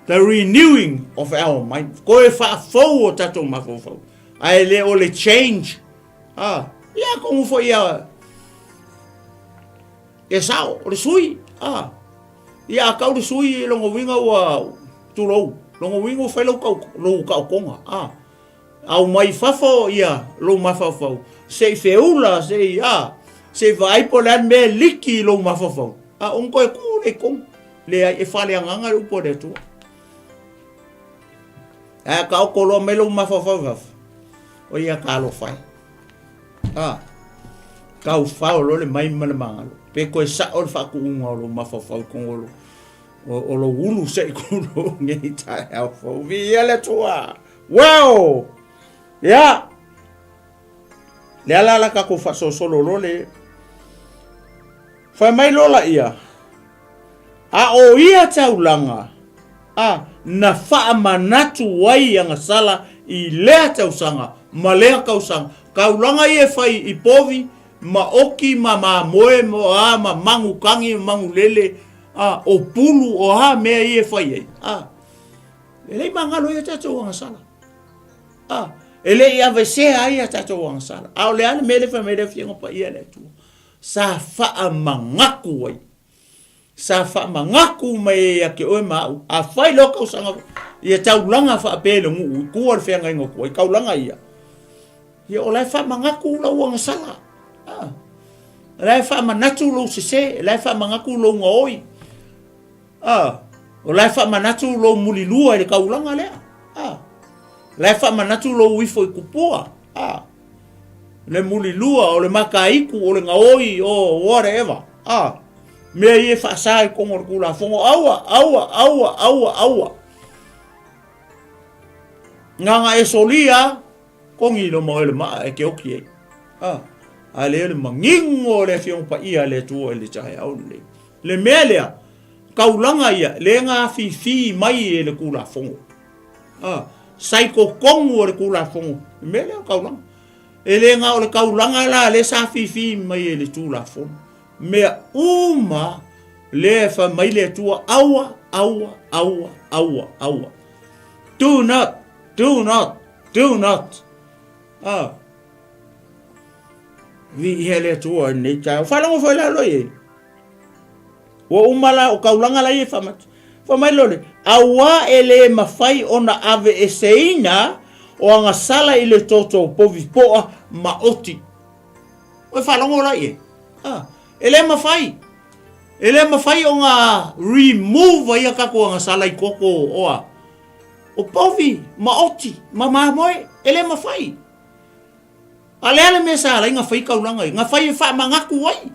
The renewing of our mind. Koe whaafou o tatou mafaufau. Ae le o le change. Ah, ia kongu foi ia e sao, o le sui. Ah, ia a kau le sui i longa uiga ua tulou. Longa uiga ua whai lau, kau, lou kaokonga. Ah, au mai fafo ia lou mafaufau. Se i feula, se i, ah, se i vaai po le a le mea e liki i lou mafaufau. Ah, ona toe tu lea i tonu. Leai, e faaleagaga le upu a le Atua. Ae ka oko loa mai lou mafaufau i fafo, o ia ka alofa e. Ah, kau fao loa le mai ma le magalo. Pe koe sa'o le faatuuga o lou mafaufau i tonu o lou, o, o lou ulu se i tulou nei taeao fou. Viia le Atua! Wow! Ia! Le ala la tatou faasolosolo loa le Fai mai loa laia, A o ia taulaga, a, na faamanatu ai agasala i lea tausaga ma lea tausaga, taulaga ia e fai i povi ma oki ma mamoe ma a ma magu tagi ma magu lele, a, o pulu, o a mea ia e fai ai, a, e le i magalo ai a tatou agasala. A, e le i aveesea ai a tatou agasala. A o le a le mea lea e fai mai ai le Afioga Paia a le Atua? Sa faamanatu ai. Sa faamanatu mai ai ia te oe ma au. A fai loa tausaga, ia taulaga faapea i le nuu, i tua o le feagaiga o tua, i taulaga ia, ia o la e faamanatu lau agasala. A, o la e faamanatu lou sese, o la e faamanatu lou gaoi. A, o la e faamanatu lou mulilua i le taulaga lea. A, o la e faamanatu lou ifo i kupua. A, le mulilua, o le makaiku, o le gaoi, o whatever. A, mea ia e faasa i totonu o le Tulafono, aua, aua, aua, aua, aua. Na ona e solia, kogi loma oe le maa e ke oki ai. A, a lea le manino o le Afioga Paia a le Atua i le taeao lenei. Le mea lea, taulaga ia, lea na afifi mai e le Tulafono. A, sa i totonu o le Tulafono, le mea lea o taulaga. E le na o le taulaga la lea sa afifi mai e le Tulafono. Mea uma lea e fai mai le Atua, aua, aua, aua, aua, aua. Do not, do not, do not. Ah. Viia le Atua i lenei taeao. Faalogo foi la loa i ai. Ua uma la, o kaulaga la ia e faamata. Fai mai lole, auā e le mafai ona aveeseina o agasala i le toto povi poa maoti. Ua e faalogo la i ai? Ah, e le mafai. E le mafai ona remove ai a tatou agasala i toto oa. O povi, maoti, ma mamoe, e le mafai. A o le a le mea sa ala ai na fai taulaga ia? Na fai e faamanatu ai.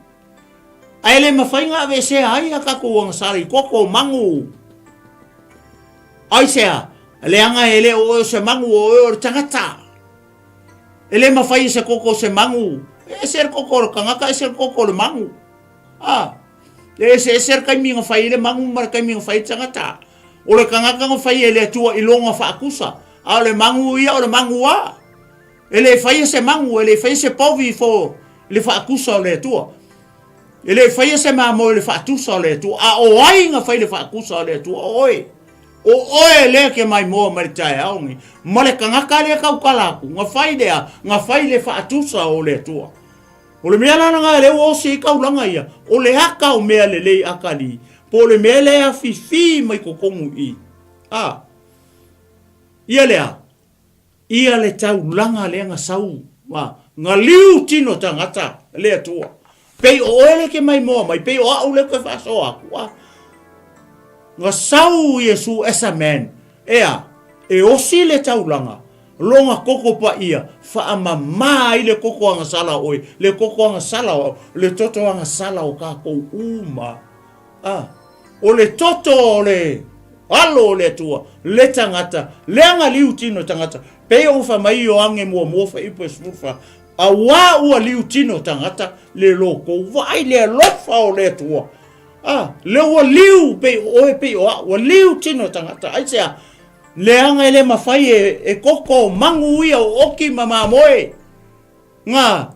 Ae le mafai na aveesea ai a tatou agasala i koko, manu. Aisea? Leaga e le o oe o se manu, o oe o le tagata. E le mafai e se koko o se manu. E ese le koko o le tagata, ese le koko o le manu. A, e eseese le taimi na fai ai le manu ma le taimi na fai ai le tagata. O le tagata na fai e le Atua i lona faatusa, a o le manu ia o le manu lava. E le faia se manu, e le faia se povi for le faatusa o le Atua. E le faia se mamoe i le faatusa o le Atua. A o ai na fai le faatusa o le Atua? O oe. O oe lea ke maimoa mai le taeao nei. Ma le tagata lea tautala atu, na fai lea, na fai le faatusa o le Atua. O le mea la lena lea ua osi ai taulaga ia, o le aka o mea lelei akalii, po o le mea lea e afifi mai totonu i i. A, ia lea, Ia le taulaga lea na sau ma na liu tino tagata le Atua. Pei o oe lea ke maimoa mai, pei o a'u lea koe faasoa atu, a. Na sau Iesu as a man, ea, e osi le taulaga, lona koko paia, faamama ai le koko agasala o oe, le koko agasala o a'u, le toto agasala o kakou uma. A, o le toto o le Alo o le Atua, le tagata, lea na liu tino tagata, pei ona fai mai Ioane muamua fuaiupu e 14, auā ua liu tino tagata le lokou, vaai le alofa o le Atua. A, lea ua liu pei o oe pei o a'u, ua liu tino tagata, aisea? Leaga e le mafai e, e koko magu ia o oki ma mamoe. Nga,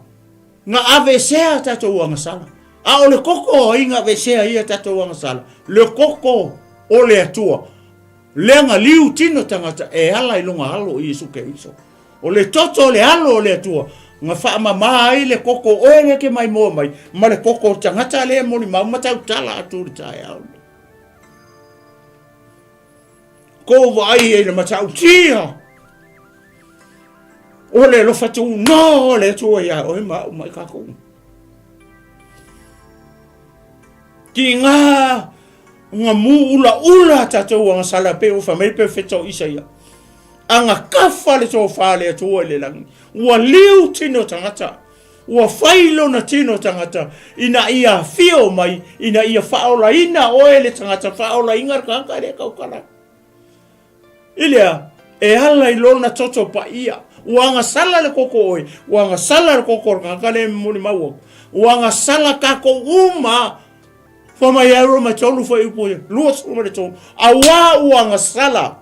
nga aveesea a tatou agasala. A o le koko o ai nga aveesea ai a tatou agasala? Le koko o le Atua. Lea nga liu tino tagata e ala i lona Alo o Iesu Keriso. O le toto o le Alo o le Atua, nga faamama ai le koko oe lea ke maimoa mai, ma le koko o tagata lea e molimau ma tautala atu i le taeao lenei. Kou vaai ai le matautia o le alofa tunoa o le Atua iā oe ma a'u ma i kākou. Tiga nga mū ulaula a tātou agasala pei o fai mai perofeta o Isaia. Aga kafa le tofa a le Atua i le lagi. Ua liu tino tagata. Ua fai lona tino tagata ina ia afio mai, ina ia faaolaina oe le tagata, faaolaina le tagata e le tautala. I lea, e ala i lona toto paia. Ua agasala le koko oe, ua agasala le koko o le tagata lea e molimau atu. Ua agasala tatou uma. Fai mai ai Roma 3 fuaiupu 23, auā ua agasala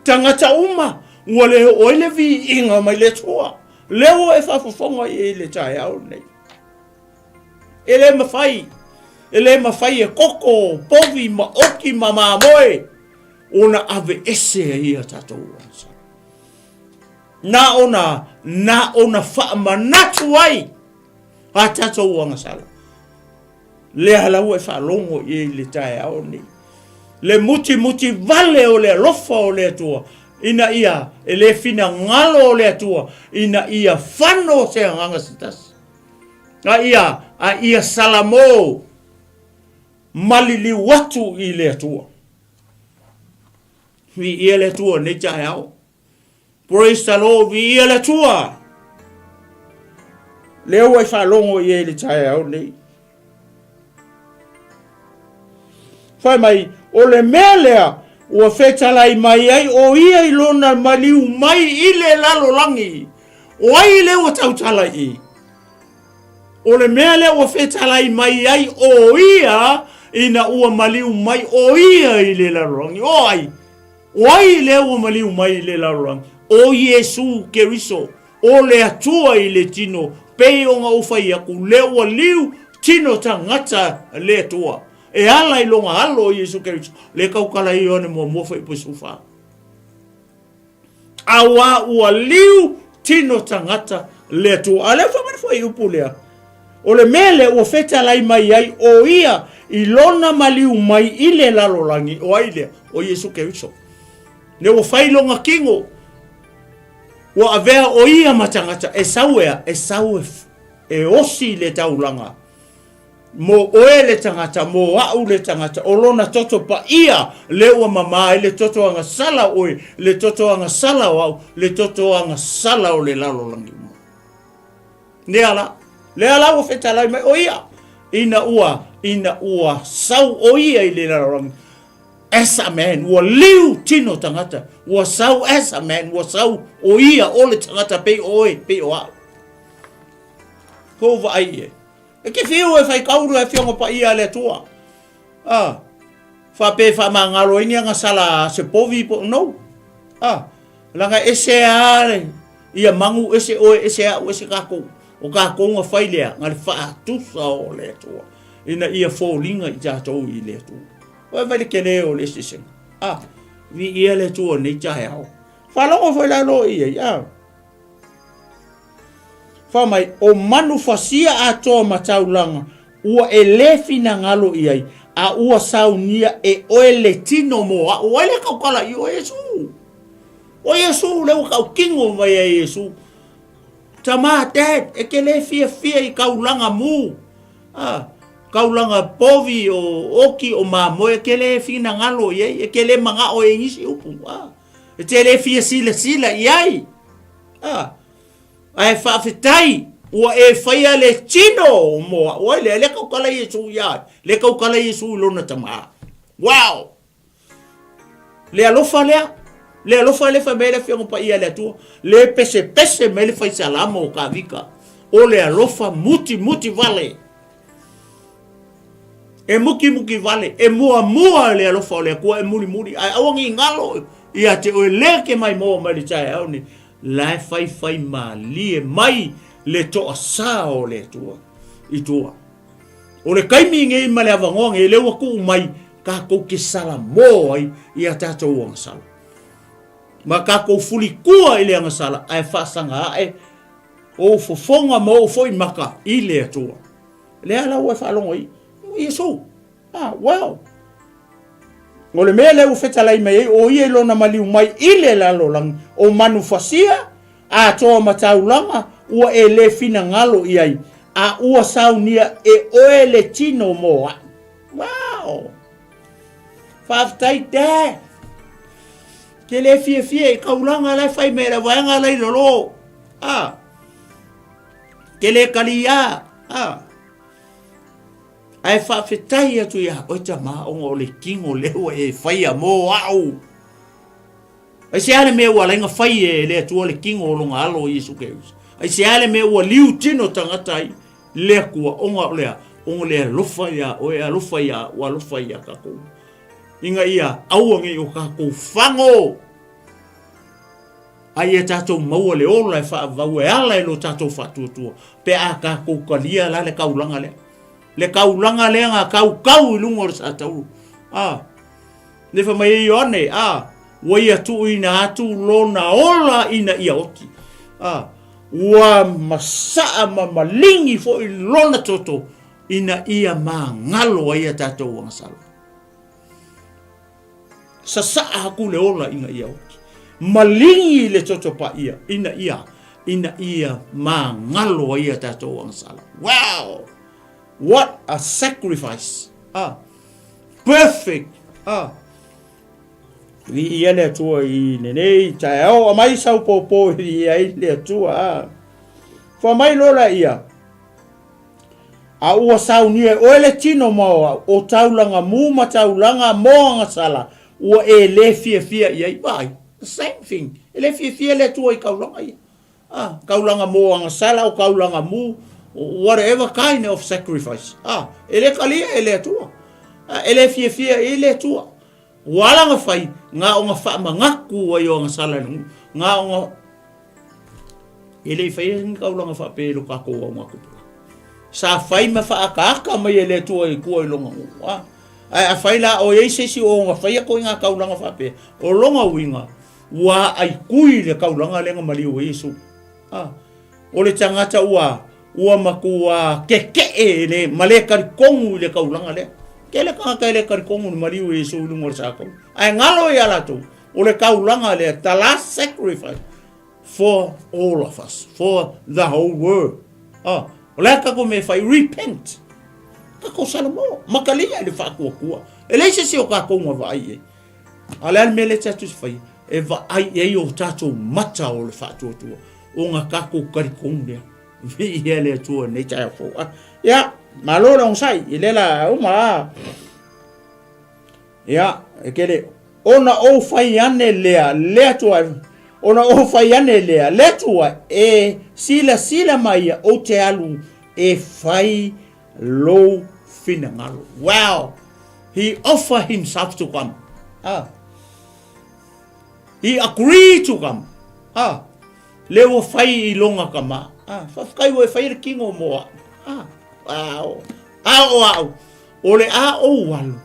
tagata uma, ua le oo ai le viiga mai le Atua. Lea ua e faafofoga i ai i le taeao lenei. E le mafai, e le mafai e koko, povi ma oki ma mamoe ona aveese ai ia tatou agasala. Na ona, na ona faamanatu ai a tatou agasala. Lea la ua e faalogo i ai i le taeao lenei. Le mutimuti vale o le alofa o le Atua, ina ia e le finagalo o le Atua, ina ia fano se agaga se tasi. A ia, a ia Salamo maliliu atu i le Atua. Viia le Atua nei taeao. Praise the Lord, viia le Atua. Lea ua e faalogo i ai i le taeao nei. Fai mai, o le mea lea ua fetalai mai ai o ia i lona maliu mai i le lalolagi. O ai lea ua tautala i i? O le mea lea ua fetalai mai ai o ia ina ua maliu mai o ia i le lalolagi. O ai? O ai lea ua maliu mai i le lalolagi? O Iesu Keriso, o le Atua i le tino, pei ona ou fai atu, lea ua liu tino tagata le Atua e ala i lona Alo o Iesu Keriso, lea e tautala ai Ioane muamua fuaiupu 14. Auā ua liu tino tagata le Atua. A lea fai mai le fuaiupu lea, o le mea lea ua fetalai mai ai o ia i lona maliu mai i le lalolagi, o ai lea? O Iesu Keriso. Lea ua fai lona tino, ua avea o ia ma tagata, e sau e a? E sau e, e osi le taulaga Mō oe le tagata, mō aʻu le tagata, o lona toto paia lea ua mamā ai le toto agasala o oe, le toto agasala o au, le toto agasala o le lalolagi uma. Lea la, lea la ua fetalai mai o ia, ina ua, ina ua sau o ia i le lalolagi, as a man, ua liu tino tagata, ua sau as a man, ua sau o ia o le tagata pei o oe, pei o au. Kou vaai i ai. E te whiu e whai kauru e afioga paia a le Atua. Ah, whape whamangalo ai ni agasala a se povi po, no. Ah, langa ese a ia mangu ese oe ese au ese kākou. O kākou nga whai lea, nga le whaatusa o le Atua. Ina ia fōlinga i tātou i le Atua. Oe vai le kele o le ese senga. Ah, vi ia le Atua nei taeao. Whalongo foi la lo ia, ah. Fai mai, o manufasia atoa ma taulaga, ua e lē finagalo i ai, a ua saunia e oe le tino mo aʻu. O ai lea kaukala i o Iesu? O Iesu, lea ua kaukino mai ai Iesu. Tama, Dad, e te lē fiafia i kaulaga mū, a, kaulaga povi o oki o mamoe, e te lē finagalo i ai, e te lē manaʻo e nisi upu, a, e te lē fia silasila i ai. A, Ae faafetai ua e faia le tino mo aʻu ai lea, lea kaukala Iesu iā ia, lea kaukala Iesu i lona tamā. Wow! Le alofa lea, le alofa lea fai mai le Afioga Paia a le Atua, le pesepese mai le fai salamo o Kavika, o le alofa mutimuti vale. E mukimuki vale, e muamua le alofa o le Atua e mulimuli, ae aua ne i galo ia te oe le ke maimoa mai le taeao nei, La e faifai malie mai le toasā o le Atua i tua. O le taimi nei ma le avanoa nei, lea ua tuu mai kākou ke salamō ai i a tātou agasala. Ma kākou fulikua i le agasala ae faasaga ae ou fofoga ma ou foi maka i le Atua. Lea la ua e faalogo ai, Iesu. Ah, well. O le mea lea ua fetalai mai ai, o ia i lona maliu mai i le lalolagi, o manufasia, atoa ma taulaga, ua e le finagalo i ai, a ua saunia e oe le tino mo aʻu. Wow! Faafetai Dad! Ke le fiafia i kaulaga la e fai mai le vaega la i lalo. Ah. Ke le kaliā. Ah. Ae faafetai atu iā oe tama ona o le tino lea ua e faia mō aʻu. Aisea le mea ua ala ai ona fai e le Atua le tino o lona alo o Iesu Keriso? Aisea le mea ua liu tino tagata ai le Atua ona o le a? Ona o le alofa iā oe, alofa iā aʻu, alofa iā kākou. Ina ia aua nei o kākou fago. A ia tātou maua le ola e faavau e ala i lo tātou faatuatua, pe a kākou kalia la le kaulaga lea. Le kaulaga lea nga kaukau i luga o le satauru. A, le fai mai e Ioane, a, ua ia tuuina atu lona ola ina ia oti. A, ua masaa ma maligi foi lona toto ina ia magalo ai a tātou agasala. Sasaa aku le ola ina ia oti. Maligi le toto paia ina ia ina ia magalo ai a tātou agasala. Wow! What a sacrifice! Ah, perfect! Ah, Viia le Atua i lenei taeao, aumai sau pōpō e viia ai le Atua. Ah. Fai mai loa laia, A ua saunia e oe le tino ma o au, o taulaga mū ma taulaga moagasala, ua e lē fiafia i ai. Vaai, the same thing. E lē fiafia le Atua i kaulaga ia. Ah, kaulaga moagasala o kaulaga mū, whatever kind of sacrifice. Ah, e lē kalia e le Atua. Ah, e lē fiafia i ai le Atua. Ua ala ona fai, ngā o nga faamanatu ai o agasala i le nuu, ngā o nga E le i faia ni kaulaga faapea i lo kākou aoga tupulaga. Sa fai ma faaakaaka mai e le Atua i tua i lona nuu. A. Ae afai la o i ai se isi o ona faia koiga kaulaga faapea, o lona uiga, ua aaikui le kaulaga lea na maliu ai Iesu. A. O le tagata ua ua matua keke'e le, ma le talitonu i le kaulaga lea. Tele tagata e le talitonu i le maliu o Iesu i luga o le sa taula. Ae galo ia latou, o le kaulaga lea, the last sacrifice for all of us, for the whole world. Ah, o le a tatou mea e fai? Repent. Tatou salamo, makalia i le faatuatua. E leai se isi o tatou na vaai i ai. A o le a le mea lea e te atu e fai? E vaai i ai o tatou mata o le faatuatua, ona tatou talitonu lea. Viia le Atua i lenei taeao fou. Ah, ia, malo le onosai, i lea la uma a. Ia, e kele, ona ou fai ane lea, le Atua, ona ou fai ane lea, le Atua, e silasila mai ia, ou te alu e fai lou finagalo. Wow! He offer himself to come. Ah. He agree to come. Ah. Le ua fai i longa kama. Ah. Faafetai ua e faia le kino mo a'u. Ah. Wow. A o a'u. O le a ou alu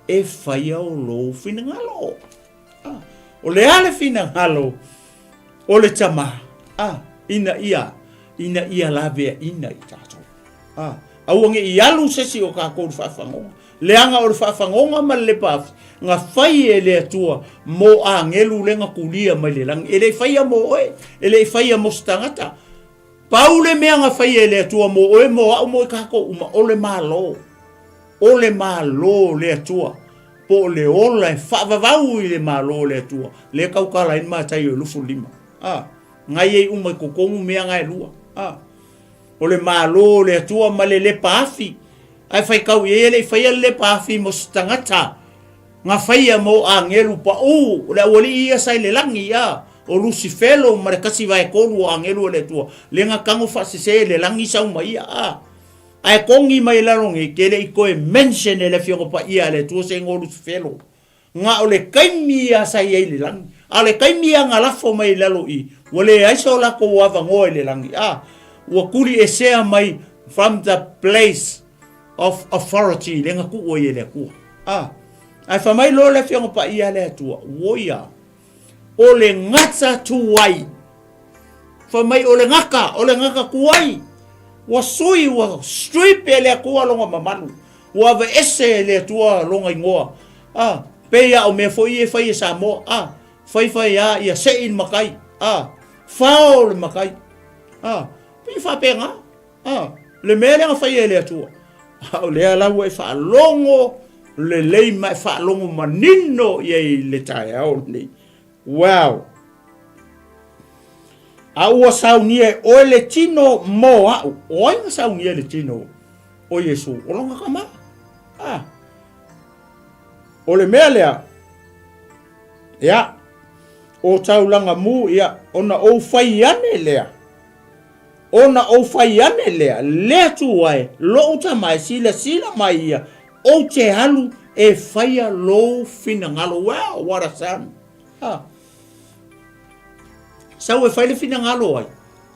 e faia o lou finagalo. Ah. O le a le finagalo o le tama. Ah. Ina ia, ina ia laveaina i tatou. Ah. Aua ne i alu se isi o tatou i le faafagoga. Leaga o le faafagoga ma le lepa afi, na fai e le Atua mo agelu lea na tulia mai le lagi. E le i faia mo oe, e le i faia mo se tagata. Pau le mea na faia e le Atua mo oe, mo a'u, mo i tatou uma, o le Malo. O le Malo o le Atua, po o le ola e faavavau i le Malo o le Atua, lea e tautala ai le Mataio 25. A, na i ai uma i totonu mea na e lua. A, o le Malo o le Atua ma le lepa afi, ae faitau i ai e le i faia le lepa afi mo se tagata, na faia mo agelu paʻū, o le aualii ia sa i le lagi, a, o Lusifelo ma le 1/3 o agelu a le Atua, lea na tago faasese le lagi sau ma ia, a. Ae kogi mai i lalo nei, ke le i toe mention e le Afioga Paia a le Atua se igoa o Lusifelo. Na o le taimi ia sa i ai i le lagi. A o le taimi ia na lafo mai i lalo i, ua leai so latou avanoa i le lagi, a, ua tuliesea mai from the place of authority lea na tuu ai e le Atua. A, ae fai mai loa le Afioga Paia a le Atua, ua ia, o le gata tuai. Fai mai o le gata, o le gata tuai. Ua sui, ua strip e le Atua lona mamalu. Ua aveese e le Atua lona igoa. A, pei a o mea foi ia e fai e Samoa. A, fai fai a ia sei le matai. A, fao le matai. A, pei e faapena. A, le mea lea na faia e le Atua. A o lea la ua e faalogo lelei ma e faalogo manino i ai i le taeao lenei. Wow! A ua saunia e oe le tino mo a'u. O ai na saunia le tino o Iesu? O lona tama. Ah. O le mea lea, ia, o taulaga mu, ia, ona ou fai ane lea, ona ou fai ane lea, le Atua e, lo'u tama e silasila mai ia, ou te alu e faia lou finagalo. Wow, what a son. Ah. Sau e fai le finagalo o ai?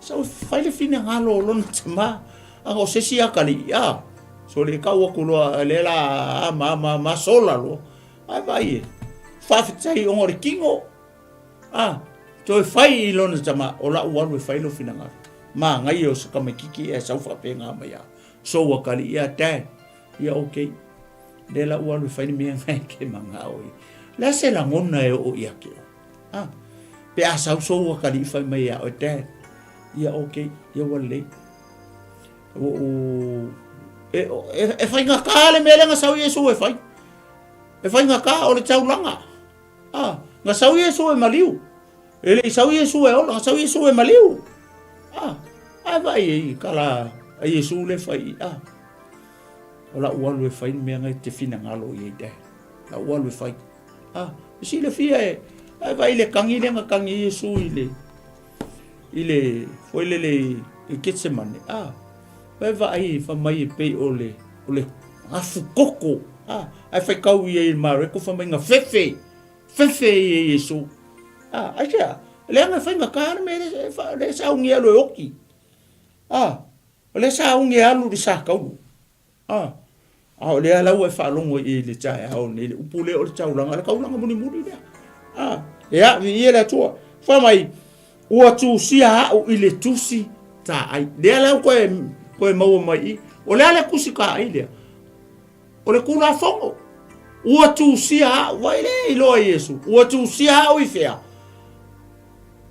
Sau e fai le finagalo o lona tama. Aga o se isi akalii, ah, sole e kau atu loa, lea la ama, ama, ama, sola loa. Ae vaai e, faafetai ona o le kino. Ah, toe fai i lona tama, o la'u alu e fai lou finagalo. Manaia o se tamaititi e sau faapena mai a. Sou akalii, ah, dad, ia okay. Lea la ua alu e fai le mea na e te manao i. Le a se lagona e oo ia te oe? Ah, pe a sau sou akalii fai mai ia oe, Dad, ia okay, ia ua lelei. Ua ou... E, e, e faigata le mea lea na sau Iesu e fai. E faigata o le taulaga. Ah, na sau Iesu e maliu. E le i sau Iesu e ola, na sau Iesu e maliu. Ah, ae vaai ai kala a Iesu le fai. Ah, O la'u alu e fai le mea na e te finagalo i ai Dad. La'u alu e fai. Ah, e silafia e, ae vaai i le kagi lea na kagi ai Iesu i le, i le, foi lele i Ketsemane. Ah, vae vaai fai mai e pei o le, o le afu koko. Ah, ae faitau i ai i le Mareko fai mai na fefe, fefe i ai Iesu. Ah, aisea? Leaga e faigata le mea lea e saunia alu e oti. Ah. O lea sa augi e alu i le sakaulu. A, a o lea la ua e faalogo i le taeao nei, le upu lea o le taulaga, le taulaga mulimuli lea. A, ia, viia le Atua. Fai mai, ua tusia au i le tusi taai. Lea la ua toe, toe maua mai i. O le a le tusi taai lea? O le Tulafono. Ua tusia au, vai le iloa Iesu, ua tusia au i fea?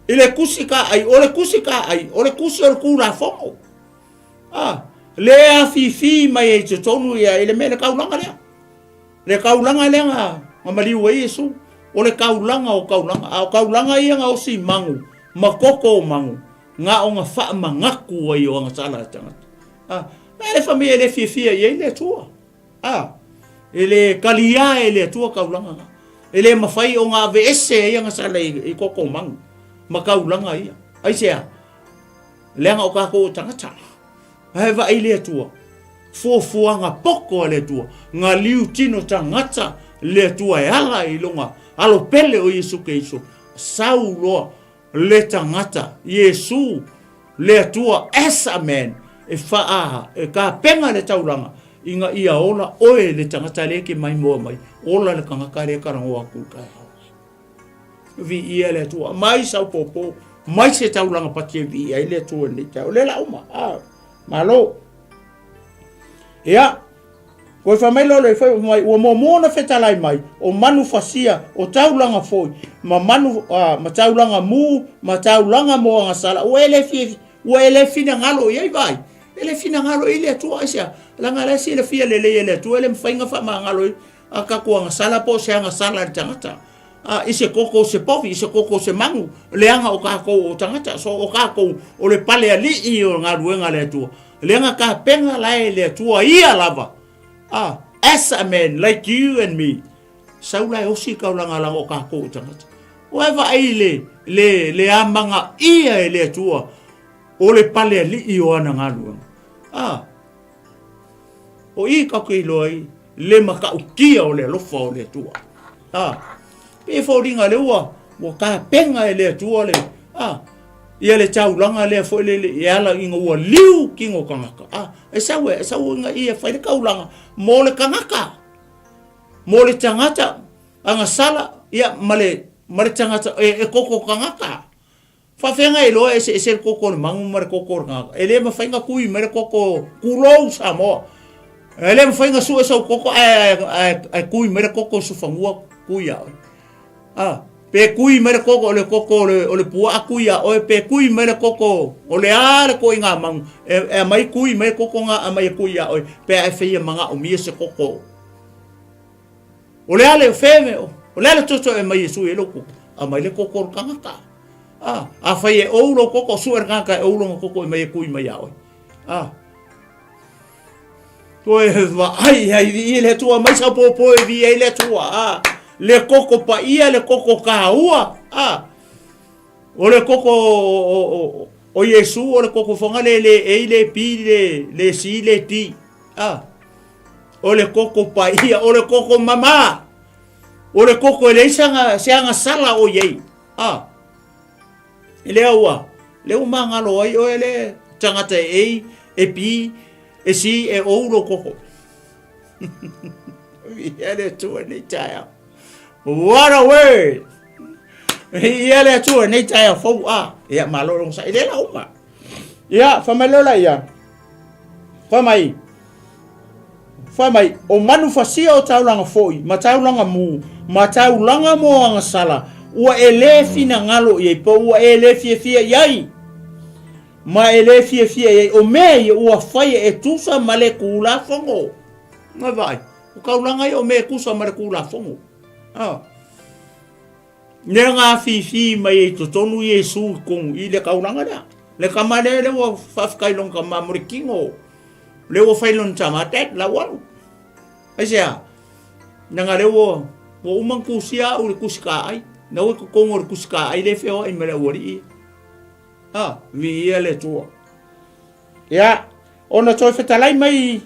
I le tusi taai, o le tusi taai, o le tusi o le Tulafono. A, le afifi mai ai totonu ia i le mea le taulaga lea. Le taulaga lea na, na maliu ai Iesu. O le taulaga o taulaga. A o taulaga ia na osi magu, ma koko o magu, na o na faamanatu ai o agasala a tagata. A, mea le famia e le fiafia i ai le Atua. A, e le kaliā e le Atua taulaga na. E le mafai ona aveese ai agasala i, i koko o magu, ma taulaga ia. Aisea? Leaga o tatou o tagata. Ae vaai le Atua, fuafuaga poto a le Atua, galiu tino tagata le Atua e ala i lona alo pele o Iesu Keriso, sau loa le tagata, Iesu le Atua as a man, e faa, e tapena le taulaga ina ia ola oe le tagata lea e te maimoa mai, ola le tagata lea e talanoa atu i le taeao. Viia le Atua. Mai sau pōpō, mai se taulaga pati e viia ai le Atua i lenei taeao. O lea la uma. Ah, malo. Ia, koe fai mai loa le fai mai, ua muamua ona fetalai mai, o manu fasia, o taulaga foi, ma manu, ah, ma taulaga mu, ma taulaga moagasala, ua e le fia, ua e le finagalo i ai vai. E le finagalo i le Atua, aisea, leaga la e silafia lelei e le Atua, e le mafai ona faamagalo i a tatou agasala po o se agasala i le tagata. A, i se koko o se povi, i se koko o se magu, leaga o tatou o tagata. So o tatou o le pale alii o galuega a le Atua. Leaga tapena la e le Atua ia lava. A, as a man like you and me. Sau la e osi i kaulaga leaga o tatou o tagata. Ua e vaai i le, le, le amagaia e le Atua o le pale alii o ana galuega. A, O i tatou te iloa ai le matautia o le alofa o le Atua. A, pei e foliga lea ua, ua tapena e le Atua le, a, ia le taulaga lea foi lele e ala ina ua liu tino tagata. A, e sau e, e sau ina ia fai le taulaga mo le tagata. Mo le tagata, agasala, ia, ma le, ma le tagata, e, e koko tagata. Faafeagai loa eseese le koko o le magu ma le koko o le tagata. E le mafai ona kui mai le koko kulou Samoa. E le mafai ona sue sau koko ae, ae, ae kui mai le koko o Sufanua kui ia oe. Ah, pe kui mai le koko o le koko o le, o le puaa kui ia oe, pe kui mai le koko o le a le koiga magu, e, e aumai kui mai le koko nga aumai e kui ia oe, pe a e faia manaomia se koko. O le a le fe, o le a le toto e mai e sui ai lou koko? Aumai le koko o le tagata. A, afai e ou lou koko, sue le tagata e ou lona koko e mai e kui mai iā oe. A, toe vaai ai i le Atua, mai sau pōpō e vi ai le Atua. A, le koko paia, le koko kāua. A, o le koko o, o, o, o Iesu, o le koko whanga le le A, le B, le, le C, le D. A, o le koko paia, o le koko mamā, o le koko e leai sanga, se agasala o i ai. A, e lea ua, lea ua magalo ai oe le tagata e A, e B, e C, e O lou koko. Viia le Atua i lenei taeao. What a word! Viia le Atua i lenei taeao fou. A, ia malo le onosai. E le la uma. Ia, fai mai loa laia. Fai mai, fai mai, o manu fasia o taulaga foi, ma taulaga mu, ma taulaga moagasala, ua e lē finagalo i ai, po ua e lē fiafia i ai, ma e lē fiafia i ai, o mea ia ua faia e tusa ma le Tulafono. Ngai vaai, o taulaga ia o mea e tusa ma le Tulafono. Ah. Lea na afifi mai ai totonu Iesu i totonu i le taulaga lea. Le tama lea lea ua faafetai lona tama mo le tino. Lea ua fai lona tama, Dad, la ua alu. Aisea? Leaga lea ua, ua uma ona tusia au i le tusi kaai. Na ua i totonu o le tusi kaai lea e feoai ma le aualii ia. Ha, viia le Atua. Ia, ona toe fetalai mai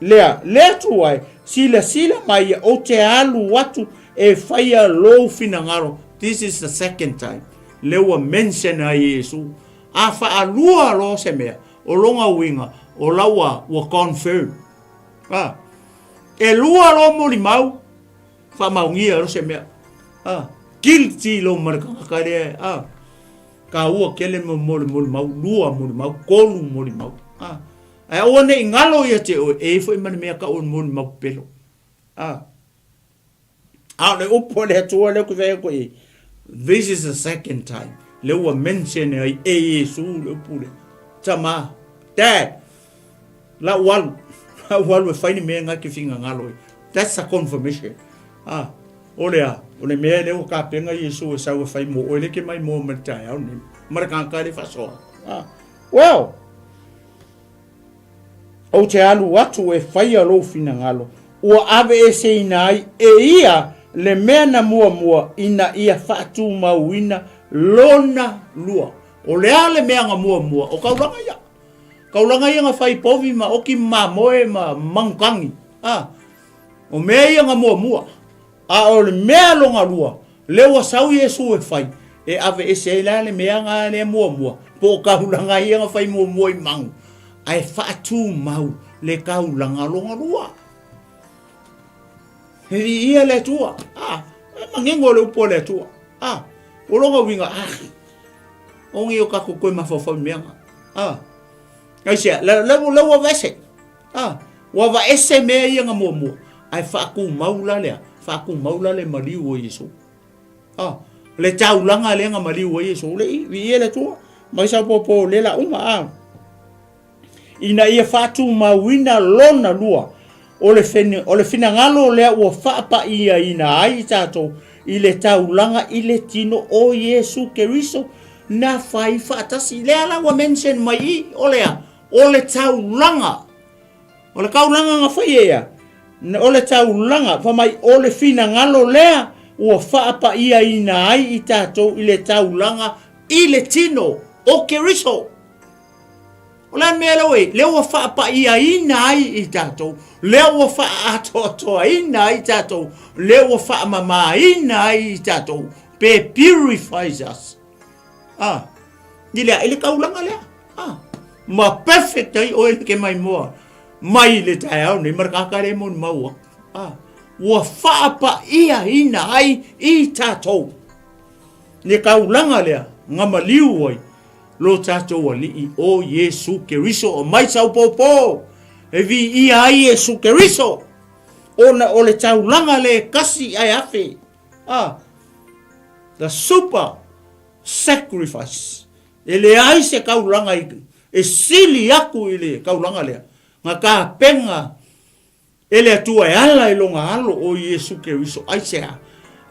lea, le Atua e, silasila mai ia, ou te alu atu e faia lou finagalo. This is the second time. Lea ua mention ai Iesu. A faalua loa se mea, o lona uiga, O la ua, ua confirm. A. E lua lo molimau, faamaonia lo se mea. A. Guilty lo ma le tagata lea. A. Taua tele mo mo le molimau, lua molimau, tolu molimau. A. Ae aua ne i galo ia te oe, e i ai foi ma le mea tau o le molimau pepelo. A. A o le upu a le Atua lea ou te fai atu i ai, this is the second time lea ua mention ai e Iesu le upu lea. Tama, Dad, lau alu, lau alu e fai le mea na e te finagalo ai. That's a confirmation. Ah, o le a, o le mea lea ua tapena Iesu e sau e fai mo oe, lea e te maimoa mai le taeao lenei, ma le tagata lea e faasoa. Ah, well, Ou te alu atu e faia lou finagalo, ua aveeseina ai e ia le mea na muamua ina ia faatumauina lona lua. O le a le mea na muamua? O kaulaga ia. Kaulaga ia na fai povi ma oki ma mamoe ma manukagi. A, o mea ia na muamua. A o le mea lona lua, lea ua sau Iesu e fai, e aveese ai la le mea na lea muamua, po o taulaga ia na fai muamua i manu, ae faatumau le taulaga lona lua. E viia le Atua. A, e manino le upu a le Atua. A, o lona uiga, a, o nei o tatou toe mafaufau i mea na. A, aisea, la, la, la ua aveese. A, ua aveese mea ia na muamua, ae faatumau la lea, faatumau la le maliu o Iesu. A, le taulaga lea na maliu ai Iesu, le i, viia le Atua, mai sau popo le la uma, a. Ina ia faatumauina lona lua, o le, o le finagalo lea ua faapaiaina ai i tatou i le taulaga i le tino o Iesu Keriso, na fai faatasi. Lea la ua mention mai i, o le a? O le taulaga. O le taulaga na fai e ia. O le taulaga, fai mai, o le finagalo lea ua faapaiaina ai i tatou i le taulaga i le tino o Keriso. O le a le mea lea ua i ai? Lea ua faapaiaina ai i tatou, lea ua faaatoatoaina ai i tatou, lea ua faamamaina ai i tatou, pe purifies us. Ah, i le, i le taulaga lea. Ah, ma perfect ai oe ke mai moa mai le taeao nei ma le kākā le moni maua. Ah, ua faapaiaina ai i tatou le taulaga lea na maliu ai lo tatou Alii o Iesu Keriso. O mai sau pōpō e viia ai Iesu Keriso ona o le taulaga le kasi ae afe. Ah, the super sacrifice. E leai se kaulanga e sili aku i le kaulanga lea, na tapenga e le Atua e ala i lona alo o Iesu Keriso. Aisea?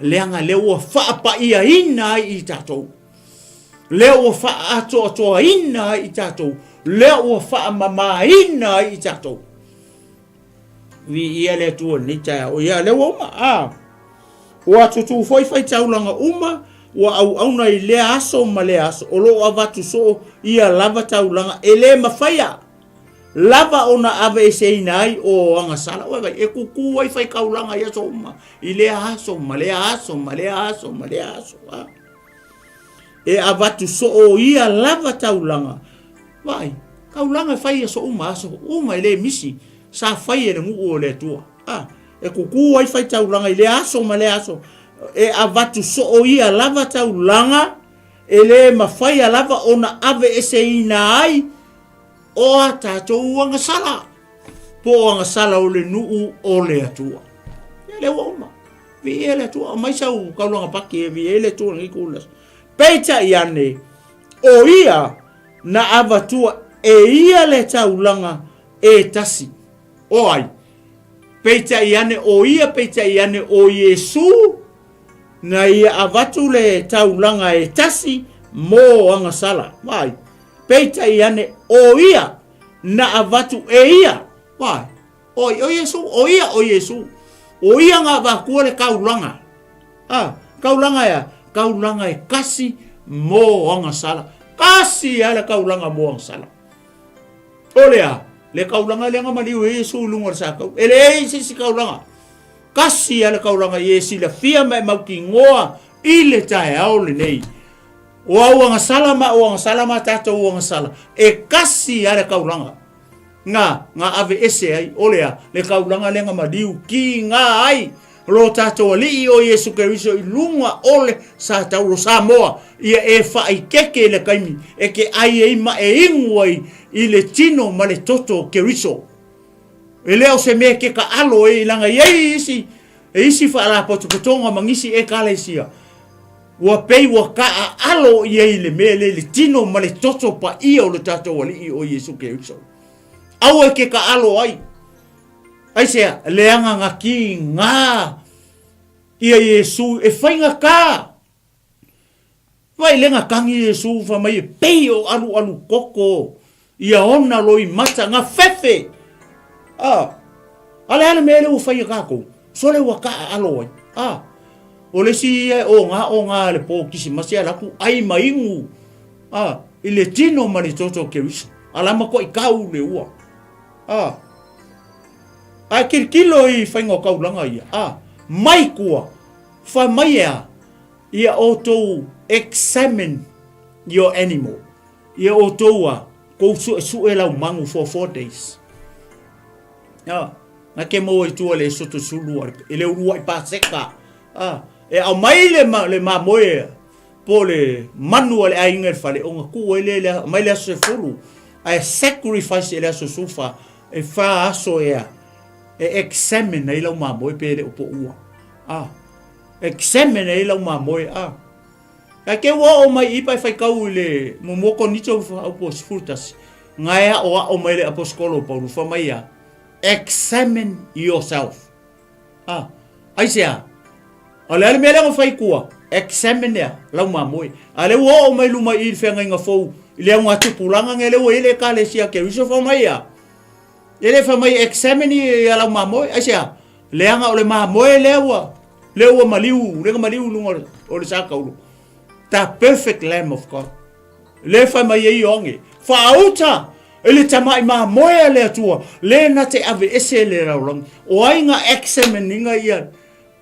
Leaga lea ua faapaiaina ai i tatou. Lea ua faaatoatoaina ai i tatou. Lea ua faamamaina ai i tatou. Viia le Atua i lenei taeao. Ia, lea ua uma. Ah. Ua tutū foi faitaulaga uma, ua auauna i lea aso ma lea aso, o lo o avatu soo ia lava taulaga e le mafaia lava ona aveeseina ai o agasala. Ua vai, e kukū ai faitaulaga i aso uma, i lea aso ma lea aso ma lea aso ma lea aso. A. E avatu soo ia lava taulaga. Vaai, taulaga e fai aso uma, aso uma e le misi, sa fai e le nuu o le Atua. A. E kukū ai faitaulaga i lea aso ma lea aso, e avatu soo ia lava taulaga e le mafaia lava ona aveeseina ai o a tatou agasala, po o agasala o le nuu o le Atua. Ia lea ua uma. Viia le Atua, aumai sau kaulaga paki e viia ai le Atua lenei kula. Peitai ane, o ia na avatua e ia le taulaga e tasi. O ai? Peitai ane o ia, peitai ane o Iesu, na ia avatu le taulaga e tasi mo agasala. Vaai. Peitai ane o ia, na avatu e ia. Vaai. O ai? O Iesu. O ia o Iesu. O ia na avatua le taulaga. Ah, taulaga e a? Taulaga e kasi mo agasala. Kasi a le taulaga mo agasala. O le a? Le kaulanga lea na maliu e Iesu i luga o le sakau. E leai se isi kaulanga. Kasi a le kaulanga i e silafia ma e mautinoa i le taeao lenei. O au agasala ma au agasala ma tatou agasala. E kasi a le kaulanga. Nga, nga aveese ai, o le a? Le taulaga lea na maliu kiga ai lo tatou Alii o Iesu Keriso i luga o le sa taulo Samoa, ia e faaikeke i le taimi e te ai ai ma e inu ai i le tino ma le toto o Keriso. E le o se mea e te taalo ai leaga e i ai isi, e isi faalapotopotoga ma nisi Ekalesia ua pei ua taaalo i ai i le mea lea i le tino ma le toto paia o le tatou Alii o Iesu Keriso. Aua e te taalo ai. Aisea? Leaga na kiga ia Iesu e faigata. Vai le na tagi Iesu fai mai e pei o alualu koko ia ona loimata na fefe. A, a le a le mea lea ua fai e tatou? Sole ua taaalo ai. A, o le isi ia e oga oga le po Kisimasi e alu atu ai ma inu a, i le tino ma le toto o Keriso. A la matuai tau le ua. A, ae tilotilo i faiga o taulaga ia. A, mai tua, fai mai e a? Ia outou examine your animal. Ia outou a, kou suesue lau manu for 4 days. A, na ke maua i tua le soto sulu i le uluai Paseka. A, e aumai le, ma, le mamoe po o le manu a le aiga i le fale, ona tuu ai lea, aumai le aso 10, ae sacrifice i le aso 14, e fa aso ea, e examine ai lau mamoe pe le o poua. A, examine ai lau mamoe, a. Ae ke ua oo mai i pa e faitau i le muamua Korinito upu 11, nga e aoao mai le aposetolo o Paulo, fai mai a, examine yourself. A, aisea? O le a le mea lea na fai i tua? Examine ea lau mamoe. A lea ua oo mai luma i i le feagaiga fou i le augatupulaga nei lea ua i ai le Ekalesia Keriso fai mai ea? E le fai mai examine ia lau mamoe. Aisea? Leaga o le mamoe lea ua lea ua maliu, lea na maliu i luga o le sa taulo. The perfect lamb of God. Lea fai mai ai Ioane, faauta i le tamai mamoe a le Atua, le na te aveese le lalolagi. O ai na examine ina ia,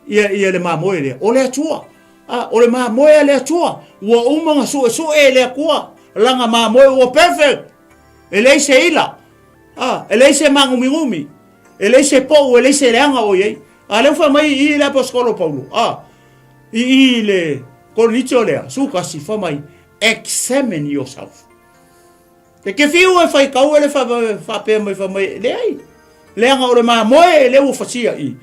ia, ia le mamoe lea? O le Atua. Ah, o le mamoe a le Atua. Ua uma na suesue e le Atua. Lana mamoe ua perfect. E leai se ila. Ah, e leai se māgumigomi. E leai se pou, e leai se leaga o i ai. A lea ua fai mai i i le aposetolo Paulo, ah, i i le Korinito lea, 11, fai mai, examine yourself. E ke fiu e faitau e le faapea mai fai mai, leai, leaga o le mamoe lea ua fasia i,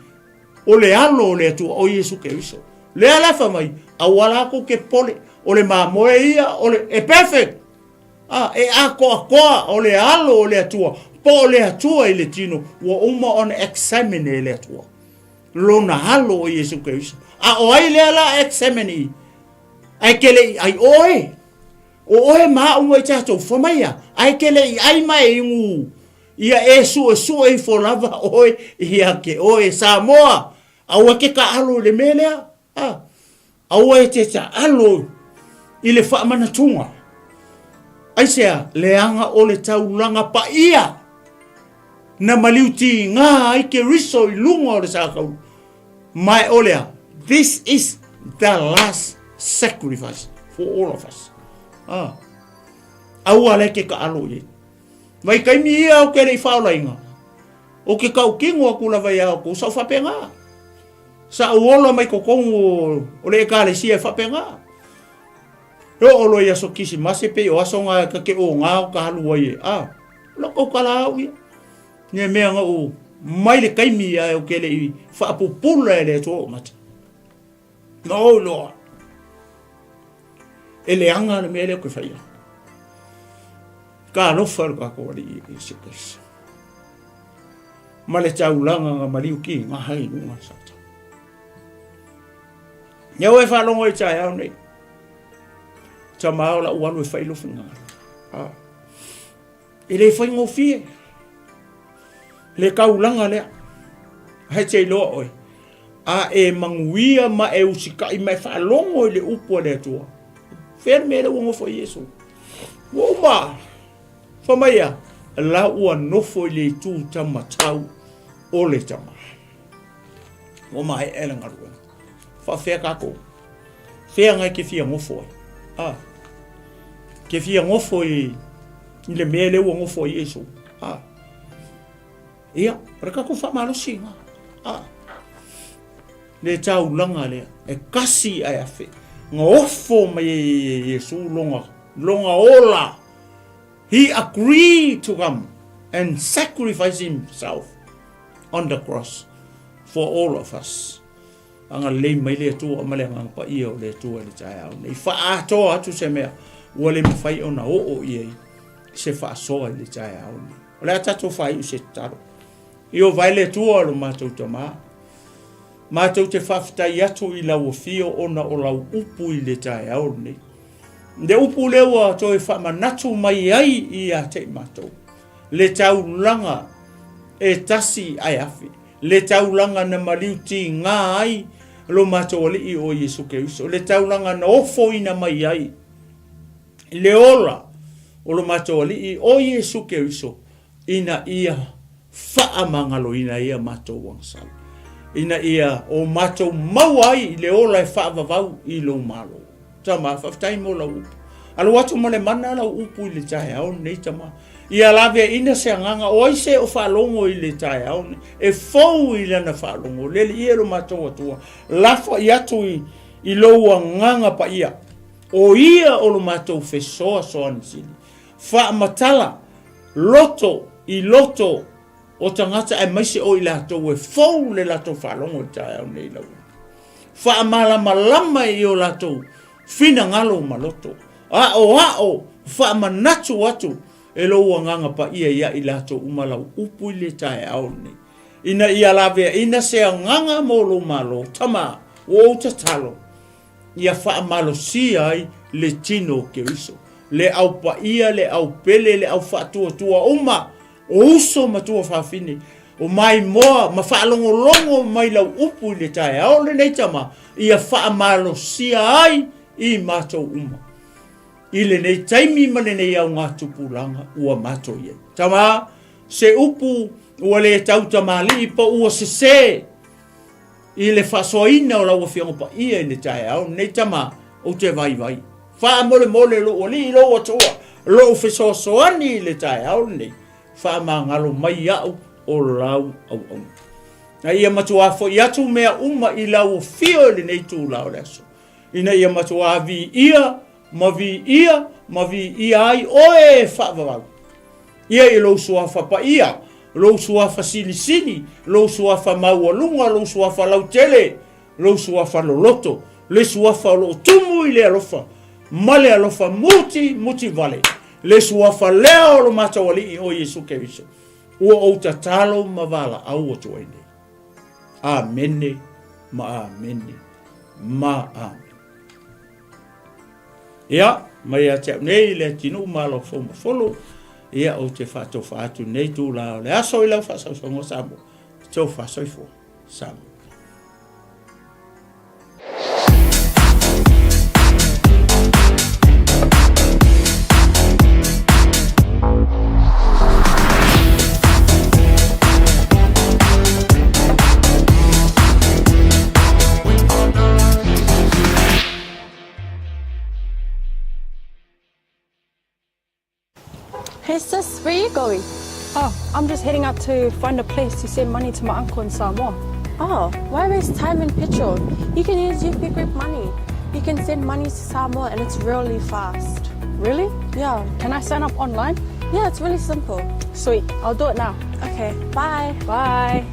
o le alo o le Atua, o Iesu Keriso. Lea la fai mai, aua la kou ke pole, o le mamoe ia, o le, e perfect. Ah, e atoatoa o le alo o le Atua, po o le Atua i le tino, ua uma ona examine e le Atua. Lona alo o Iesu Keriso. A o ai lea la examine i? Ae ke le i ai oe. O oe ma au mai tatou fai mai ia. Ae ke le i ai mai inu. Ia e suesue ifo lava oe ia ke oe Samoa. Aua ke taalo i le mea lea. Ah, aua e te taalo i le faamanatuga. Aisea, leaga o le taulaga paia na maliu tiga ai Keriso i luga o le sa taulu. Ma e o le a? This is the last sacrifice for all of us. Ah. Aua le ke taalo i ai. Vaitaimi ia o ke le i faaolaina, o ke tautino atu lava ia outou, sa ou faapena. Sa ou ola mai totonu o le Ekalesia e faapena. E oo loa i aso Kisimasi pei o aso na ta te oga o ka alu ai e, a, o lau tautala au ia. Nea mea na ou mai le taimi ia ou te le i faapupula e le Atua ou mata. Na ou iloa, e leaga le mea lea ou te faia. Talofa i lo tatou Alii Iesu Keriso. Ma le taulaga na maliu kiga ai i luga o le Satani. Ia ua e faalogo i taeao nei. Tama o lau alu e fai lou finagalo. Ah. E le faigofie le taulaga lea. Ae te iloa oe, a e manuia ma e usikai ma e faalogo i le upu a le Atua. Fea le mea lea ua nofo ai Iesu? Ua uma. Fai mai ia, la ua nofo i le itu taumatau o le Tama. Ua maea le galuega. Faafefea tatou? Fea ngai ke fia nofo ai? A. Ke fia nofo i, i le mea lea ua nofo ai Iesu. A. Ia, o le tatou faamalosi lena. A, le taulaga lea, e kasi ae afe. Na ofo mai ai e Iesu lona, lona ola. He agreed to come and sacrifice himself on the cross for all of us. Agalelei mai le Atua ma le Agaga Paia o le Atua i le taeao nei. Faaatoa atu se mea ua le mafai ona oo i ai se faasoa i le taeao nei. O le a tatou faaiu se tatalo. Ieova e le Atua lo matou Tama, matou te faafetai atu i lau afio ona o lau upu i le taeao lenei. Le upu lea ua toe faamanatu mai ai ia te i matou, le taulaga e tasi ae afe, le taulaga na maliu tiga ai lo matou Alii o Iesu Keriso, le taulaga na ofoina mai ai le ola o lo matou Alii o Iesu Keriso ina ia faamagaloina ai a matou agasala, ina ia o matou maua ai le ola e faavavau i lou Malo. Tama, faafetai mo lau upu. Alu atu ma le mana lau upu i le taeao lenei, Tama. Ia laveaina se agaga o ai se o faalogo i le taeao lenei, e fou i lana faalogo. Le Alii e lo matou Atua, lafoai atu i, i lou agaga paia. O ia o lo matou fesoasoani sili. Faamatala loto i loto o tagata aemaise o i latou e fou le latou faalogo i le taeao nei lau Faamalamalama i o latou finagalo ma loto. Aoao faamanatu atu e lou Agaga Paia ia i latou uma lau upu i le taeao lenei, ina ia laveaina se agaga mo lou Malo. Tama, ua ou tatalo, ia faamalosia ai le tino o Keriso, le au paia, le au pele, le au faatuatua uma, o uso ma tuafafine, o maimoa ma faalogologo mai lau upu i le taeao lenei, Tama, ia faamalosia ai i matou uma i lenei taimi ma lenei augatupulaga ua matou i ai. Tama, se upu ua le tautamalii po ua sese i le faasoaina o lau Afioga Paia i le taeao lenei, Tama, ou te vaivai. Faamolemole lou Alii, lou Atua, lou fesoasoani i le taeao lenei, faamagalo mai iaʻu o lau auauna. A ia matuā foi atu mea uma i lau afio i lenei itula o le aso, ina ia matuā viia ma viia ma viia ai oe e faavavau ia i lou suafa paia, lou suafa silisili, lou suafa maualuga, lou suafa lautele, lou suafa loloto, le suafa o lo o tumu i le alofa ma le alofa muti muti vale, le suafa lea o lo matou Alii o Iesu Keriso, ua ou tatalo ma valaau atu ai nei. Amene ma amene ma amene. Ia, mai ia te au nei le atinuu ma lau fou ia ou te faatofa atu nei tula o le aso i lau faasausauga Samoa. Tofa soifua. Samoa. Hey sis, where you going? Oh, I'm just heading out to find a place to send money to my uncle in Samoa. Oh, why waste time and petrol? You can use UP Group Money. You can send money to Samoa and it's really fast. Really? Yeah. Can I sign up online? Yeah, it's really simple. Sweet, I'll do it now. Okay, bye. Bye.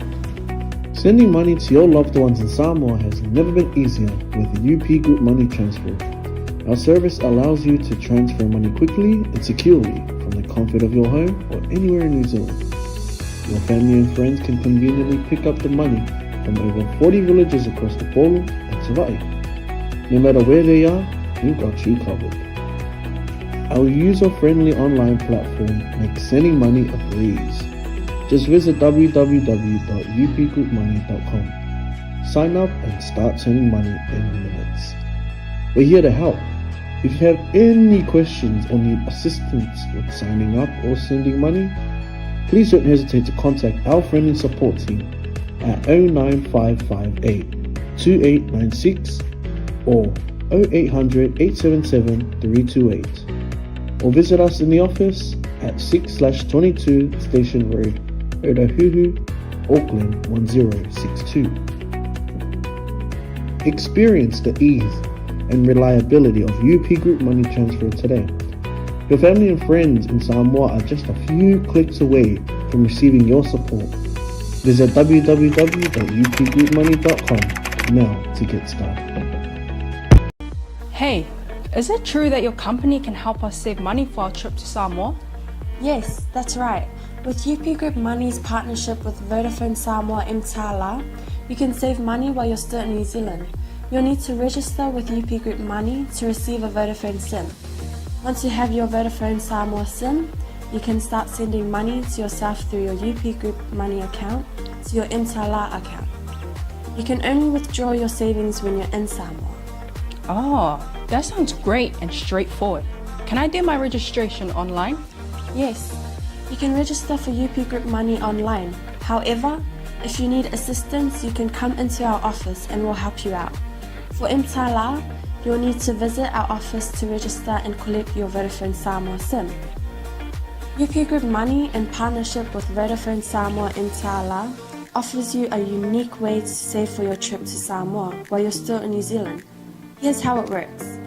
Sending money to your loved ones in Samoa has never been easier with UP Group Money Transfer. Our service allows you to transfer money quickly and securely from the comfort of your home or anywhere in New Zealand. Your family and friends can conveniently pick up the money from over 40 villages across the Polo and Savai'i. No matter where they are, we've got you covered. Our user-friendly online platform makes sending money a breeze. Just visit www.upgroupmoney.com. Sign up and start sending money in minutes. We're here to help. If you have any questions or need assistance with signing up or sending money, please don't hesitate to contact our friendly support team at 09558 2896 or 0800 877 328 or visit us in the office at 6 22 Station Road, Otahuhu, Auckland 1062. Experience the ease and reliability of UP Group Money Transfer today. Your family and friends in Samoa are just a few clicks away from receiving your support. Visit www.upgroupmoney.com now to get started. Hey, is it true that your company can help us save money for our trip to Samoa? Yes, that's right. With UP Group Money's partnership with Vodafone Samoa Mtala, you can save money while you're still in New Zealand. You'll need to register with UP Group Money to receive a Vodafone SIM. Once you have your Vodafone Samoa SIM, you can start sending money to yourself through your UP Group Money account to your Mtala account. You can only withdraw your savings when you're in Samoa. Oh, that sounds great and straightforward. Can I do my registration online? Yes, you can register for UP Group Money online. However, if you need assistance, you can come into our office and we'll help you out. For Mtala, you'll need to visit our office to register and collect your Vodafone Samoa SIM. UP Group Money, in partnership with Vodafone Samoa Mtala, offers you a unique way to save for your trip to Samoa while you're still in New Zealand. Here's how it works.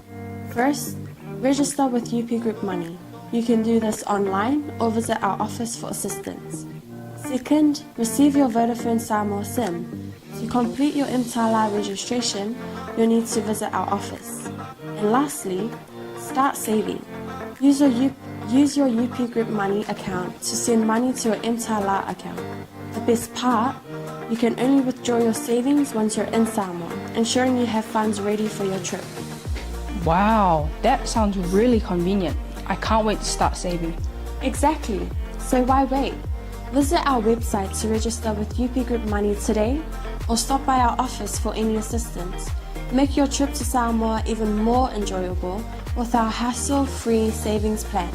First, register with UP Group Money. You can do this online or visit our office for assistance. Second, receive your Vodafone Samoa SIM. To complete your Mtala registration, you'll need to visit our office. And lastly, start saving. Use your, U- use your UP Group Money account to send money to your Mtala account. The best part, you can only withdraw your savings once you're in Samoa, ensuring you have funds ready for your trip. Wow, that sounds really convenient. I can't wait to start saving. Exactly. So why wait? Visit our website to register with UP Group Money today or stop by our office for any assistance. Make your trip to Samoa even more enjoyable with our hassle free savings plan.